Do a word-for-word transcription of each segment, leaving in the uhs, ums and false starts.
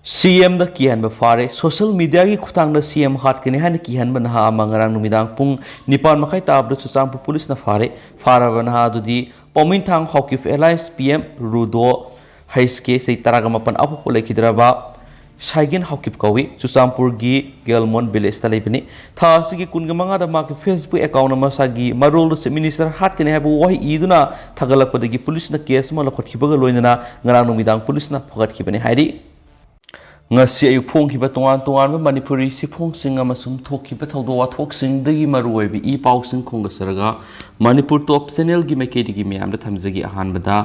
ꯁꯤ ꯑꯦꯝꯗ ꯀꯤꯍꯟꯕ ꯐꯥꯔꯦ꯫ ꯁꯣꯁꯤꯌꯦꯜ ꯃꯤꯗꯤꯌꯥꯒꯤ ꯈꯨꯠꯊꯥꯡꯗ ꯁꯤ ꯑꯦꯝ ꯍꯥꯠꯀꯅꯤ ꯍꯥꯏꯅ ꯀꯤꯍꯟꯕ ꯅꯍꯥ ꯑꯃ ꯉꯔꯥꯡ ꯅꯨꯃꯤꯗꯥꯡ ꯄꯨꯡ ꯅꯤꯄꯥꯟ ꯃꯈꯥꯏ ꯇꯥꯕꯗ ꯆꯨꯔꯆꯥꯟꯄꯨꯔ ꯄꯨꯂꯤꯁꯅ ꯐꯥꯔꯦ꯫ ꯐꯥꯔꯕ ꯅꯍꯥ ꯑꯗꯨꯗꯤ ꯄꯥꯎꯃꯤꯟꯊꯥꯡ ꯍꯥꯎꯀꯤꯞ ꯑꯦꯂꯥꯏꯟꯁ ꯄꯤ ꯑꯦꯝ ꯔꯨꯗꯣ ꯍꯩꯁ ꯀꯦ ꯆꯍꯤ ꯇꯔꯥꯒ ꯃꯥꯄꯟ ꯑꯄꯣꯛꯄ ꯂꯩꯈꯤꯗ꯭ꯔꯕ ꯁꯥꯏꯒꯤꯟ ꯍꯥꯎꯀꯤꯞ ꯀꯧꯏ꯫ ꯆꯨꯔꯆꯥꯟꯄꯨꯔꯒꯤ ꯒꯦꯜꯃꯣꯟ ꯚꯤꯂꯦꯖꯇ ꯂꯩꯕꯅꯤ꯫ ꯊꯥ ꯑꯁꯤꯒꯤ ꯀꯨꯟꯒ ꯃꯉꯥꯗ ꯃꯍꯥꯛꯀꯤ Facebook account ꯃꯁꯥꯒꯤ ꯃꯔꯣꯜꯗ ꯆꯤꯐ ꯃꯤꯅꯤꯁꯇꯔ ꯍꯥꯠꯀꯅꯤ ꯍꯥꯏꯕ ꯋꯥꯍꯩ ꯏꯗꯨꯅ ꯊꯥꯒꯠꯂꯛꯄꯗꯒꯤ ꯄꯨꯂꯤꯁꯅ ꯀꯦꯁ ꯑꯃ ꯂꯧꯈꯠꯈꯤꯕꯒ ꯂꯣꯏꯅꯅ ꯉꯔꯥꯡ ꯅꯨꯃꯤꯗꯥꯡ ꯄꯨꯂꯤꯁꯅ ꯐꯒꯠꯈꯤꯕꯅꯤ ꯍꯥꯏꯔꯤ꯫ ꯉꯁꯤ ꯑꯌꯨꯛ ꯐꯣꯡꯈꯤꯕ ꯇꯣꯉꯥꯟ ꯇꯣꯉꯥꯟꯕ ꯃꯅꯤꯄꯨꯔꯤ ꯆꯦꯐꯣꯡꯁꯤꯡ ꯑꯃꯁꯨꯡ ꯊꯣꯛꯈꯤꯕ ꯊꯧꯗꯣꯛ ꯋꯥꯊꯣꯛꯁꯤꯡꯗꯒꯤ ꯃꯔꯨꯑꯣꯏꯕ ꯏ ꯄꯥꯎꯁꯤꯡ ꯈꯣꯝꯒꯠꯆꯔꯒ ꯃꯅꯤꯄꯨꯔ ꯇꯣꯞ ꯆꯦꯅꯦꯜꯒꯤ ꯃꯥꯏꯀꯩꯗꯒꯤ ꯃꯌꯥꯝꯗ ꯊꯝꯖꯒꯦ꯫ ꯑꯍꯥꯟꯕꯗ,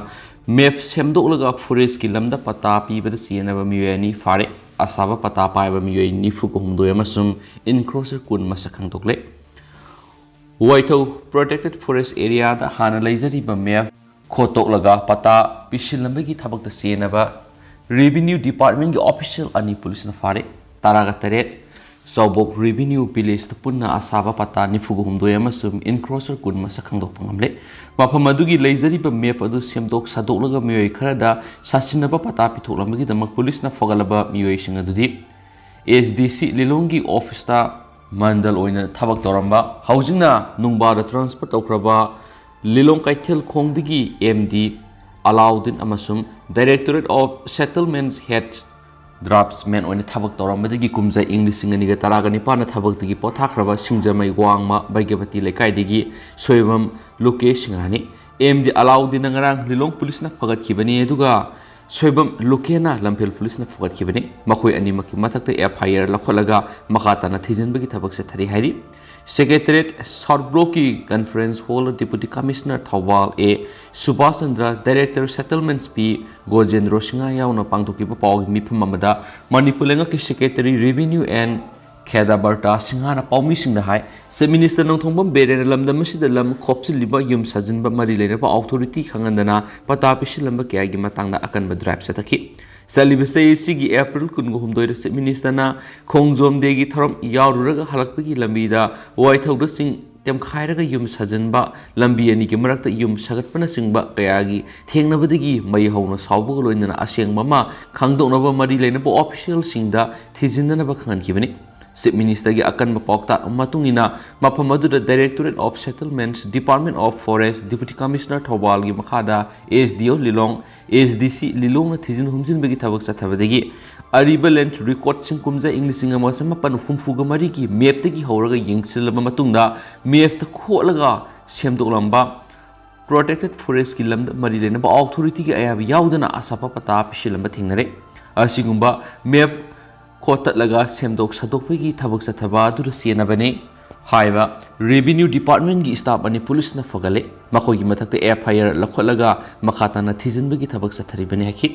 ꯃꯦꯞ ꯁꯦꯝꯗꯣꯛꯂꯒ ꯐꯣꯔꯦꯁ꯭ꯠꯀꯤ ꯂꯝꯗ ꯄꯇꯥ ꯄꯤꯕꯗ ꯆꯦꯟꯅꯕ ꯃꯤꯑꯣꯏ ꯑꯅꯤ ꯐꯥꯔꯦ꯫ ꯑꯁꯥꯕ ꯄꯇꯥ ꯄꯥꯏꯕ ꯃꯤꯑꯣꯏ ꯅꯤꯐꯨꯒ ꯍꯨꯝꯗꯣꯏ ꯑꯃꯁꯨꯡ ꯏꯟꯀ꯭ꯔꯣꯆꯔ ꯀꯨꯟ ꯃꯁꯛ ꯈꯪꯗꯣꯛꯂꯦ꯫ ꯋꯥꯏꯊꯧ ꯄ꯭ꯔꯣꯇꯦꯛꯇꯦꯗ ꯐꯣꯔꯦꯁ꯭ꯠ ꯑꯦꯔꯤꯌꯥꯗ ꯍꯥꯟꯅ ꯂꯩꯖꯔꯤꯕ ꯃꯦꯞ ꯈꯣꯠꯇꯣꯛꯂꯒ ꯄꯇꯥ ꯄꯤꯁꯤꯜꯂꯝꯕꯒꯤ ꯊꯕꯛꯇ ꯆꯦꯟꯅꯕ ꯔꯦꯚꯤꯅ꯭ꯌꯨ ꯗꯤꯄꯥꯔꯠꯃꯦꯟꯠꯀꯤ ꯑꯣꯐꯤꯁꯤꯌꯦꯜ ꯑꯅꯤ ꯄꯨꯂꯤꯁꯅ ꯐꯥꯔꯦ꯫ ꯇꯔꯥꯒ ꯇꯔꯦꯠ, ꯆꯥꯎꯕꯣꯛ ꯔꯦꯚꯤꯅ꯭ꯌꯨ ꯚꯤꯂꯦꯖꯇ ꯄꯨꯟꯅ ꯑꯁꯥꯕ ꯄꯇꯥ ꯅꯤꯐꯨꯒ ꯍꯨꯝꯗꯣꯏ ꯑꯃꯁꯨꯡ ꯏꯟꯀ꯭ꯔꯣꯆꯔ ꯀꯨꯟ ꯃꯁꯛ ꯈꯪꯗꯣꯛꯄ ꯉꯝꯂꯦ꯫ ꯃꯐꯝ ꯑꯗꯨꯒꯤ ꯂꯩꯖꯔꯤꯕ ꯃꯦꯞ ꯑꯗꯨ ꯁꯦꯝꯗꯣꯛ ꯁꯥꯗꯣꯛꯂꯒ ꯃꯤꯑꯣꯏ ꯈꯔꯗ ꯁꯥꯁꯤꯟꯅꯕ ꯄꯇꯥ ꯄꯤꯊꯣꯛꯂꯝꯕꯒꯤꯗꯃꯛ ꯄꯨꯂꯤꯁꯅ ꯐꯒꯠꯂꯕ ꯃꯤꯑꯣꯏꯁꯤꯡ ꯑꯗꯨꯗꯤ ꯑꯦꯁ ꯗꯤ ꯁꯤ ꯂꯤꯂꯣꯡꯒꯤ ꯑꯣꯐꯤꯁꯇ ꯃꯟꯗꯜ ꯑꯣꯏꯅ ꯊꯕꯛ ꯇꯧꯔꯝꯕ, ꯍꯧꯖꯤꯛꯅ ꯅꯨꯡꯕꯥꯗ ꯇ꯭ꯔꯥꯟꯁꯐꯔ ꯇꯧꯈ꯭ꯔꯕ ꯂꯤꯂꯣꯡ ꯀꯩꯊꯦꯜ ꯈꯣꯡꯗꯒꯤ ꯑꯦꯝ ꯗꯤ ꯑꯂꯥꯎꯗꯤꯟ ꯑꯃꯁꯨꯡ Directorate of Settlements Head Draftsman ꯑꯣꯏꯅ ꯊꯕꯛ ꯇꯧꯔꯝꯕꯗꯒꯤ ꯀꯨꯝꯖꯥ ꯏꯪ ꯂꯤꯁꯤꯡ ꯑꯅꯤꯒ ꯇꯔꯥꯒ ꯅꯤꯄꯥꯟꯗ ꯊꯕꯛꯇꯒꯤ ꯄꯣꯊꯥꯈ꯭ꯔꯕ ꯁꯤꯡꯖꯃꯩ ꯋꯥꯡꯃ ꯕꯩꯒ꯭ꯌꯥꯕꯇꯤ ꯂꯩꯀꯥꯏꯗꯒꯤ ꯁꯣꯏꯕꯝ ꯂꯨꯀꯦ ꯁꯤꯡꯍꯅꯤ꯫ ꯑꯦꯝ ꯗꯤ ꯑꯂꯥꯎꯗꯤꯟꯅ ꯉꯔꯥꯡ ꯂꯤꯂꯣꯡ ꯄꯨꯂꯤꯁꯅ ꯐꯒꯠꯈꯤꯕꯅꯤ, ꯑꯗꯨꯒ ꯁꯣꯏꯕꯝ ꯂꯨꯀꯦꯅ ꯂꯝꯐꯦꯜ ꯄꯨꯂꯤꯁꯅ ꯐꯒꯠꯈꯤꯕꯅꯤ꯫ ꯃꯈꯣꯏ ꯑꯅꯤꯃꯛꯀꯤ ꯃꯊꯛꯇ ꯑꯦꯐ ꯑꯥꯏ ꯑꯥꯔ ꯂꯧꯈꯠꯂꯒ ꯃꯈꯥ ꯇꯥꯅ ꯊꯤꯖꯤꯟꯕꯒꯤ ꯊꯕꯛ ꯆꯠꯊꯔꯤ ꯍꯥꯏꯔꯤ꯫ ꯁꯦꯀ꯭ꯔꯦꯇꯔꯤꯌꯦꯠ ꯁꯥꯎꯠ ꯕ꯭ꯂꯣꯛꯀꯤ ꯀꯟꯐꯔꯦꯟꯁ ꯍꯣꯜꯗ ꯗꯤꯄꯨꯇꯤ ꯀꯃꯤꯁꯅꯔ ꯊꯧꯕꯥꯜ ꯑꯦ ꯁꯨꯕꯥꯁ ꯆꯟꯗ꯭ꯔ, ꯗꯥꯏꯔꯦꯛꯇꯔ ꯁꯦꯇꯜꯃꯦꯟꯠꯁ ꯄꯤ ꯒꯣꯖꯦꯟꯗ꯭ꯔꯣ ꯁꯤꯡꯍ ꯌꯥꯎꯅ ꯄꯥꯡꯊꯣꯛꯈꯤꯕ ꯄꯥꯎꯒꯤ ꯃꯤꯐꯝ ꯑꯃꯗ ꯃꯅꯤꯄꯨꯔ ꯂꯩꯉꯥꯛꯀꯤ ꯁꯦꯀ꯭ꯔꯦꯇꯔꯤ ꯔꯦꯚꯤꯅ꯭ꯌꯨ ꯑꯦꯟ ꯈꯦꯗꯥꯕꯔꯇꯥ ꯁꯤꯡꯍꯅ ꯄꯥꯎꯃꯤꯁꯤꯡꯗ ꯍꯥꯏ, ꯆꯤꯐ ꯃꯤꯅꯤꯁꯇꯔ ꯅꯣꯡꯊꯣꯝꯕꯝ ꯕꯤꯔꯦꯟꯅ ꯂꯝꯗꯝ ꯑꯁꯤꯗ ꯂꯝ ꯈꯣꯞꯆꯤꯜꯂꯤꯕ ꯌꯨꯝ ꯁꯥꯖꯤꯟꯕ ꯃꯔꯤ ꯂꯩꯅꯕ ꯑꯣꯊꯣꯔꯤꯇꯤ ꯈꯪꯍꯟꯗꯅ ꯄꯇꯥ ꯄꯤꯁꯤꯜꯂꯝꯕ ꯀꯌꯥꯒꯤ ꯃꯇꯥꯡꯗ ꯑꯀꯟꯕ ꯗ꯭ꯔꯥꯏꯚ ꯆꯠꯊꯈꯤ꯫ ꯆꯠꯂꯤꯕ ꯆꯍꯤ ꯑꯁꯤꯒꯤ ꯑꯦꯄ꯭ꯔꯤꯜ ꯀꯨꯟꯒ ꯍꯨꯝꯗꯣꯏꯗ ꯆꯤꯐ ꯃꯤꯅꯤꯁꯇꯔꯅ ꯈꯣꯡꯖꯣꯝ ꯗꯦꯒꯤ ꯊꯧꯔꯝ ꯌꯥꯎꯔꯨꯔꯒ ꯍꯜꯂꯛꯄꯒꯤ ꯂꯝꯕꯤꯗ ꯋꯥꯏꯊꯧꯗ ꯆꯤꯡ ꯇꯦꯝꯈꯥꯏꯔꯒ ꯌꯨꯝ ꯁꯥꯖꯤꯟꯕ, ꯂꯝꯕꯤ ꯑꯅꯤꯒꯤ ꯃꯔꯛꯇ ꯌꯨꯝ ꯁꯥꯒꯠꯄꯅꯆꯤꯡꯕ ꯀꯌꯥꯒꯤ ꯊꯦꯡꯅꯕꯗꯒꯤ ꯃꯩ ꯍꯧꯅ ꯁꯥꯎꯕꯒ ꯂꯣꯏꯅꯅ ꯑꯁꯦꯡꯕ ꯑꯃ ꯈꯪꯗꯣꯛꯅꯕ ꯃꯔꯤ ꯂꯩꯅꯕ ꯑꯣꯐꯤꯁꯤꯌꯦꯜꯁꯤꯡꯗ ꯊꯤꯖꯤꯟꯅꯅꯕ ꯈꯪꯍꯟꯈꯤꯕꯅꯤ꯫ ꯆꯤꯐ ꯃꯤꯅꯤꯁꯇꯔꯒꯤ ꯑꯀꯟꯕ ꯄꯥꯎꯇꯥꯛ ꯃꯇꯨꯡ ꯏꯟꯅ ꯃꯐꯝ ꯑꯗꯨꯗ Directorate of Settlements, Department of Forest, Deputy Commissioner ꯊꯧꯕꯥꯜꯒꯤ ꯃꯈꯥꯗ ꯑꯦꯁ ꯗꯤ ꯑꯣ ꯂꯤꯂꯣꯡ, ꯑꯦꯁ ꯗꯤ ꯁꯤ ꯂꯤꯂꯣꯡꯅ ꯊꯤꯖꯤꯟ ꯍꯨꯝꯖꯤꯟꯕꯒꯤ ꯊꯕꯛ ꯆꯠꯊꯕꯗꯒꯤ ꯑꯔꯤꯕ ꯂꯦꯟ ꯔꯦꯀꯣꯔꯗꯁꯤꯡ ꯀꯨꯝꯖꯥ ꯏꯪ ꯂꯤꯁꯤꯡ ꯑꯃ ꯆꯃꯥꯄꯟ ꯍꯨꯝꯐꯨꯒ ꯃꯔꯤꯒꯤ ꯃꯦꯞꯇꯒꯤ ꯍꯧꯔꯒ ꯌꯦꯡꯁꯤꯜꯂꯕ ꯃꯇꯨꯡꯗ ꯃꯦꯞꯇ ꯈꯣꯠꯂꯒ ꯁꯦꯝꯗꯣꯛꯂꯝꯕ ꯄ꯭ꯔꯣꯇꯦꯛꯇꯦꯗ ꯐꯣꯔꯦꯁꯀꯤ ꯂꯝꯗ ꯃꯔꯤ ꯂꯩꯅꯕ ꯑꯣꯊꯣꯔꯤꯇꯤꯒꯤ ꯑꯌꯥꯕ ꯌꯥꯎꯗꯅ ꯑꯁꯥꯄ ꯄꯇꯥ ꯄꯤꯁꯤꯜꯂꯝꯕ ꯊꯦꯡꯅꯔꯦ꯫ ꯑꯁꯤꯒꯨꯝꯕ ꯃꯦꯞ ꯈꯣꯠꯇꯠꯂꯒ ꯁꯦꯝꯗꯣꯛ ꯁꯥꯗꯣꯛꯄꯒꯤ ꯊꯕꯛ ꯆꯠꯊꯕ ꯑꯗꯨꯗ ꯆꯦꯟꯅꯕꯅꯤ꯫ ꯍꯥꯏꯕ ꯔꯦꯚꯤꯅ꯭ꯌꯨ ꯗꯤꯄꯥꯔꯠꯃꯦꯟꯒꯤ ꯁ꯭ꯇꯥꯐ ꯑꯅꯤ ꯄꯨꯂꯤꯁꯅ ꯐꯒꯠꯂꯦ꯫ ꯃꯈꯣꯏꯒꯤ ꯃꯊꯛꯇ ꯑꯦꯐ ꯑꯥꯏ ꯑꯥꯔ ꯂꯧꯈꯠꯂꯒ ꯃꯈꯥ ꯇꯥꯅ ꯊꯤꯖꯤꯟꯕꯒꯤ ꯊꯕꯛ ꯆꯠꯊꯔꯤꯕꯅꯤ ꯍꯥꯏꯈꯤ꯫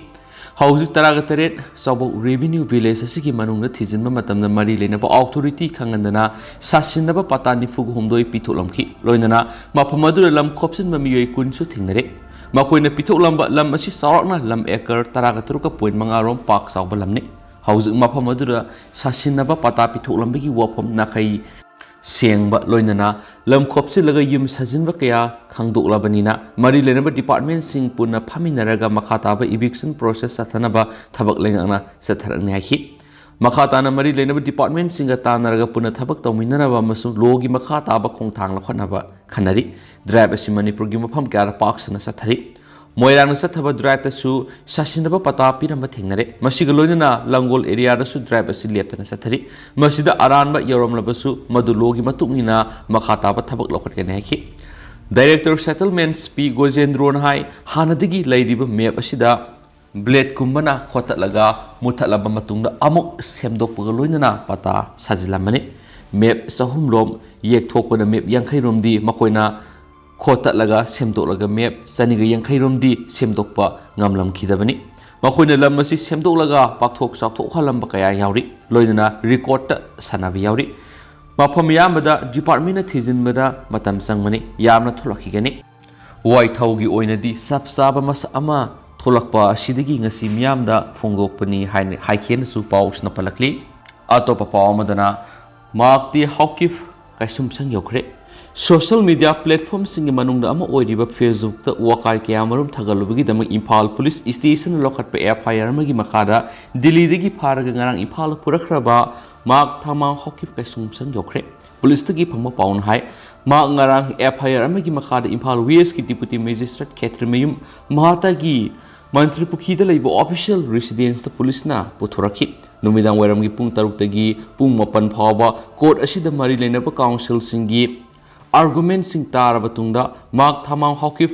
ꯍꯧꯖꯤꯛ ꯇꯔꯥꯒ ꯇꯔꯦꯠ ꯆꯥꯎꯕꯧ ꯔꯦꯚꯤꯅ꯭ꯌꯨ ꯚꯤꯂꯦꯖ ꯑꯁꯤꯒꯤ ꯃꯅꯨꯡꯗ ꯊꯤꯖꯤꯟꯕ ꯃꯇꯝꯗ ꯃꯔꯤ ꯂꯩꯅꯕ ꯑꯣꯊꯣꯔꯤꯇꯤ ꯈꯪꯍꯟꯗꯅ ꯁꯥꯁꯤꯟꯅꯕ ꯄꯇꯥ ꯅꯤꯐꯨꯒ ꯍꯨꯝꯗꯣꯏ ꯄꯤꯊꯣꯛꯂꯝꯈꯤ꯫ ꯂꯣꯏꯅꯅ ꯃꯐꯝ ꯑꯗꯨꯗ ꯂꯝ ꯈꯣꯞꯆꯤꯟꯕ ꯃꯤꯑꯣꯏ ꯀꯨꯟꯁꯨ ꯊꯦꯡꯅꯔꯦ꯫ ꯃꯈꯣꯏꯅ ꯄꯤꯊꯣꯛꯂꯝꯕ ꯂꯝ ꯑꯁꯤ ꯆꯥꯎꯔꯥꯛꯅ ꯂꯝ ꯑꯦꯀꯔ ꯇꯔꯥꯒ ꯇꯔꯨꯛꯀ ꯄꯣꯏꯟ ꯃꯉꯥ ꯔꯣꯝ ꯄꯥꯛ ꯆꯥꯎꯕ ꯂꯝꯅꯤ꯫ ꯍꯧꯖꯤꯛ ꯃꯐꯝ ꯑꯗꯨꯗ ꯁꯥꯁꯤꯟꯅꯕ ꯄꯇꯥ ꯄꯤꯊꯣꯛꯂꯝꯕꯒꯤ ꯋꯥꯐꯝ ꯅꯥꯈꯩ ꯁꯦꯡꯕ ꯂꯣꯏꯅꯅ ꯂꯝ ꯈꯣꯞꯆꯤꯜꯂꯒ ꯌꯨꯝ ꯁꯥꯖꯤꯟꯕ ꯀꯌꯥ ꯈꯪꯗꯣꯛꯂꯕꯅꯤꯅ ꯃꯔꯤ ꯂꯩꯅꯕ ꯗꯤꯄꯥꯔꯠꯃꯦꯟꯁꯤꯡ ꯄꯨꯟꯅ ꯐꯝꯃꯤꯟꯅꯔꯒ ꯃꯈꯥ ꯇꯥꯕ ꯏꯚꯤꯛꯁꯟ ꯄ꯭ꯔꯣꯁꯦꯁ ꯆꯠꯊꯅꯕ ꯊꯕꯛ ꯂꯩꯉꯥꯛꯅ ꯆꯠꯊꯔꯛꯅꯤ ꯍꯥꯏꯈꯤ꯫ ꯃꯈꯥ ꯇꯥꯅ ꯃꯔꯤ ꯂꯩꯅꯕ ꯗꯤꯄꯥꯔꯠꯃꯦꯟꯁꯤꯡꯒ ꯇꯥꯟꯅꯔꯒ ꯄꯨꯟꯅ ꯊꯕꯛ ꯇꯧꯃꯤꯟꯅꯅꯕ ꯑꯃꯁꯨꯡ ꯂꯣꯒꯤ ꯃꯈꯥ ꯇꯥꯕ ꯈꯣꯡꯊꯥꯡ ꯂꯧꯈꯠꯅꯕ ꯈꯟꯅꯔꯤ꯫ ꯗ꯭ꯔꯥꯏꯚ ꯑꯁꯤ ꯃꯅꯤꯄꯨꯔꯒꯤ ꯃꯐꯝ ꯀꯌꯥꯗ ꯄꯥꯛ ꯁꯟꯅ ꯆꯠꯊꯔꯤ꯫ ꯃꯣꯏꯔꯥꯡꯗ ꯆꯠꯊꯕ ꯗ꯭ꯔꯥꯏꯚꯇꯁꯨ ꯁꯥꯁꯤꯟꯅꯕ ꯄꯇꯥ ꯄꯤꯔꯝꯕ ꯊꯦꯡꯅꯔꯦ꯫ ꯃꯁꯤꯒ ꯂꯣꯏꯅꯅ ꯂꯥꯡꯒꯣꯜ ꯑꯦꯔꯤꯌꯥꯗꯁꯨ ꯗ꯭ꯔꯥꯏꯚ ꯑꯁꯤ ꯂꯦꯞꯇꯅ ꯆꯠꯊꯔꯤ꯫ ꯃꯁꯤꯗ ꯑꯔꯥꯟꯕ ꯌꯧꯔꯝꯂꯕꯁꯨ ꯃꯗꯨ ꯂꯣꯒꯤ ꯃꯇꯨꯡ ꯏꯟꯅ ꯃꯈꯥ ꯇꯥꯕ ꯊꯕꯛ ꯂꯧꯈꯠꯀꯅꯤ ꯍꯥꯏꯈꯤ꯫ ꯗꯥꯏꯔꯦꯛꯇꯔ ꯁꯦꯇꯜꯃꯦꯟꯠꯁ ꯄꯤ ꯒꯣꯖꯦꯟꯗ꯭ꯔꯣꯅ ꯍꯥꯏ, ꯍꯥꯟꯅꯗꯒꯤ ꯂꯩꯔꯤꯕ ꯃꯦꯞ ꯑꯁꯤꯗ ꯕ꯭ꯂꯦꯗꯀꯨꯝꯕꯅ ꯈꯣꯠꯇꯠꯂꯒ ꯃꯨꯠꯊꯠꯂꯕ ꯃꯇꯨꯡꯗ ꯑꯃꯨꯛ ꯁꯦꯝꯗꯣꯛꯄꯒ ꯂꯣꯏꯅꯅ ꯄꯇꯥ ꯁꯥꯖꯤꯜꯂꯝꯕꯅꯤ꯫ ꯃꯦꯞ ꯆꯍꯨꯝ ꯂꯣꯝ ꯌꯦꯛꯊꯣꯛꯄꯗ ꯃꯦꯞ ꯌꯥꯡꯈꯩ ꯔꯣꯝꯗꯤ ꯃꯈꯣꯏꯅ ꯈꯣꯠꯇꯠꯂꯒ ꯁꯦꯝꯗꯣꯛꯂꯒ ꯃꯦꯞ ꯆꯅꯤꯒ ꯌꯥꯡꯈꯩ ꯔꯣꯝꯗꯤ ꯁꯦꯝꯗꯣꯛꯄ ꯉꯝꯂꯝꯈꯤꯗꯕꯅꯤ꯫ ꯃꯈꯣꯏꯅ ꯂꯝ ꯑꯁꯤ ꯁꯦꯝꯗꯣꯛꯂꯒ ꯄꯥꯛꯊꯣꯛ ꯆꯥꯎꯊꯣꯛꯍꯜꯂꯝꯕ ꯀꯌꯥ ꯌꯥꯎꯔꯤ, ꯂꯣꯏꯅꯅ ꯔꯦꯀꯣꯔꯗꯇ ꯁꯥꯟꯅꯕ ꯌꯥꯎꯔꯤ꯫ ꯃꯐꯝ ꯑꯌꯥꯝꯕꯗ ꯗꯤꯄꯥꯔꯠꯃꯦꯟꯅ ꯊꯤꯖꯤꯟꯕꯗ ꯃꯇꯝ ꯆꯪꯕꯅꯤ, ꯌꯥꯝꯅ ꯊꯣꯛꯂꯛꯈꯤꯒꯅꯤ꯫ ꯋꯥꯏꯊꯧꯒꯤ ꯑꯣꯏꯅꯗꯤ ꯆꯞ ꯆꯥꯕ ꯃꯁꯛ ꯑꯃ ꯊꯣꯛꯂꯛꯄ ꯑꯁꯤꯗꯒꯤ ꯉꯁꯤ ꯃꯤꯌꯥꯝꯗ ꯐꯣꯡꯗꯣꯛꯄꯅꯤ ꯍꯥꯏꯅ ꯍꯥꯏꯈꯤꯅꯁꯨ ꯄꯥꯎꯁꯤꯅ ꯄꯜꯂꯛꯂꯤ꯫ ꯑꯇꯣꯞꯄ ꯄꯥꯎ ꯑꯃꯗꯅ ꯃꯥꯔꯛꯇꯤ ꯍꯥꯎꯀꯤꯞ ꯀꯩꯁꯨꯝꯁꯪ ꯌꯧꯈ꯭ꯔꯦ꯫ Social media platformꯁꯤꯡꯒꯤ ꯃꯅꯨꯡꯗ ꯑꯃ ꯑꯣꯏꯔꯤꯕ Facebookꯇ ꯋꯥꯀꯥꯏ ꯀꯌꯥ ꯃꯔꯨꯝ ꯊꯥꯒꯠꯂꯨꯕꯒꯤꯗꯃꯛ ꯏꯝꯐꯥꯜ ꯄꯨꯂꯤꯁ stationꯅ ꯂꯧꯈꯠꯄ F I R ꯑꯃꯒꯤ ꯃꯈꯥꯗ ꯗꯤꯜꯂꯤꯗꯒꯤ ꯐꯥꯔꯒ ꯉꯔꯥꯡ ꯏꯝꯐꯥꯜꯗ ꯄꯨꯔꯛꯈ꯭ꯔꯕ ꯃꯍꯥꯛ ꯊꯥꯃꯥꯡ ꯍꯥꯎꯀꯤꯞ ꯀꯩꯁꯨꯝꯁꯪ ꯌꯧꯈ꯭ꯔꯦ꯫ ꯄꯨꯂꯤꯁꯇꯒꯤ ꯐꯪꯕ ꯄꯥꯎꯅ ꯍꯥꯏ, ꯃꯍꯥꯛ ꯉꯔꯥꯡ F I R ꯑꯃꯒꯤ ꯃꯈꯥꯗ ꯏꯝꯐꯥꯜ Westꯀꯤ Deputy Magistrate ꯈꯦꯇ꯭ꯔꯤꯃꯌꯨꯝ ꯃꯍꯥꯇꯥꯒꯤ ꯃꯟꯇ꯭ꯔꯤ ꯄꯨꯈ꯭ꯔꯤꯗ ꯂꯩꯕ official residenceꯇ ꯄꯨꯂꯤꯁꯅ ꯄꯨꯊꯣꯔꯛꯈꯤ꯫ ꯅꯨꯃꯤꯗꯥꯡ ꯋꯥꯏꯔꯝꯒꯤ ꯄꯨꯡ ꯇꯔꯨꯛꯇꯒꯤ ꯄꯨꯡ ꯃꯥꯄꯟ ꯐꯥꯎꯕ court ꯑꯁꯤꯗ ꯃꯔꯤ ꯂꯩꯅꯕ councilꯁꯤꯡꯒꯤ argumentꯁꯤꯡ ꯇꯥꯔꯕ ꯇꯨꯡꯗ ꯃꯍꯥꯛ ꯊꯥꯃꯥꯡ ꯍꯥꯎꯀꯤꯞ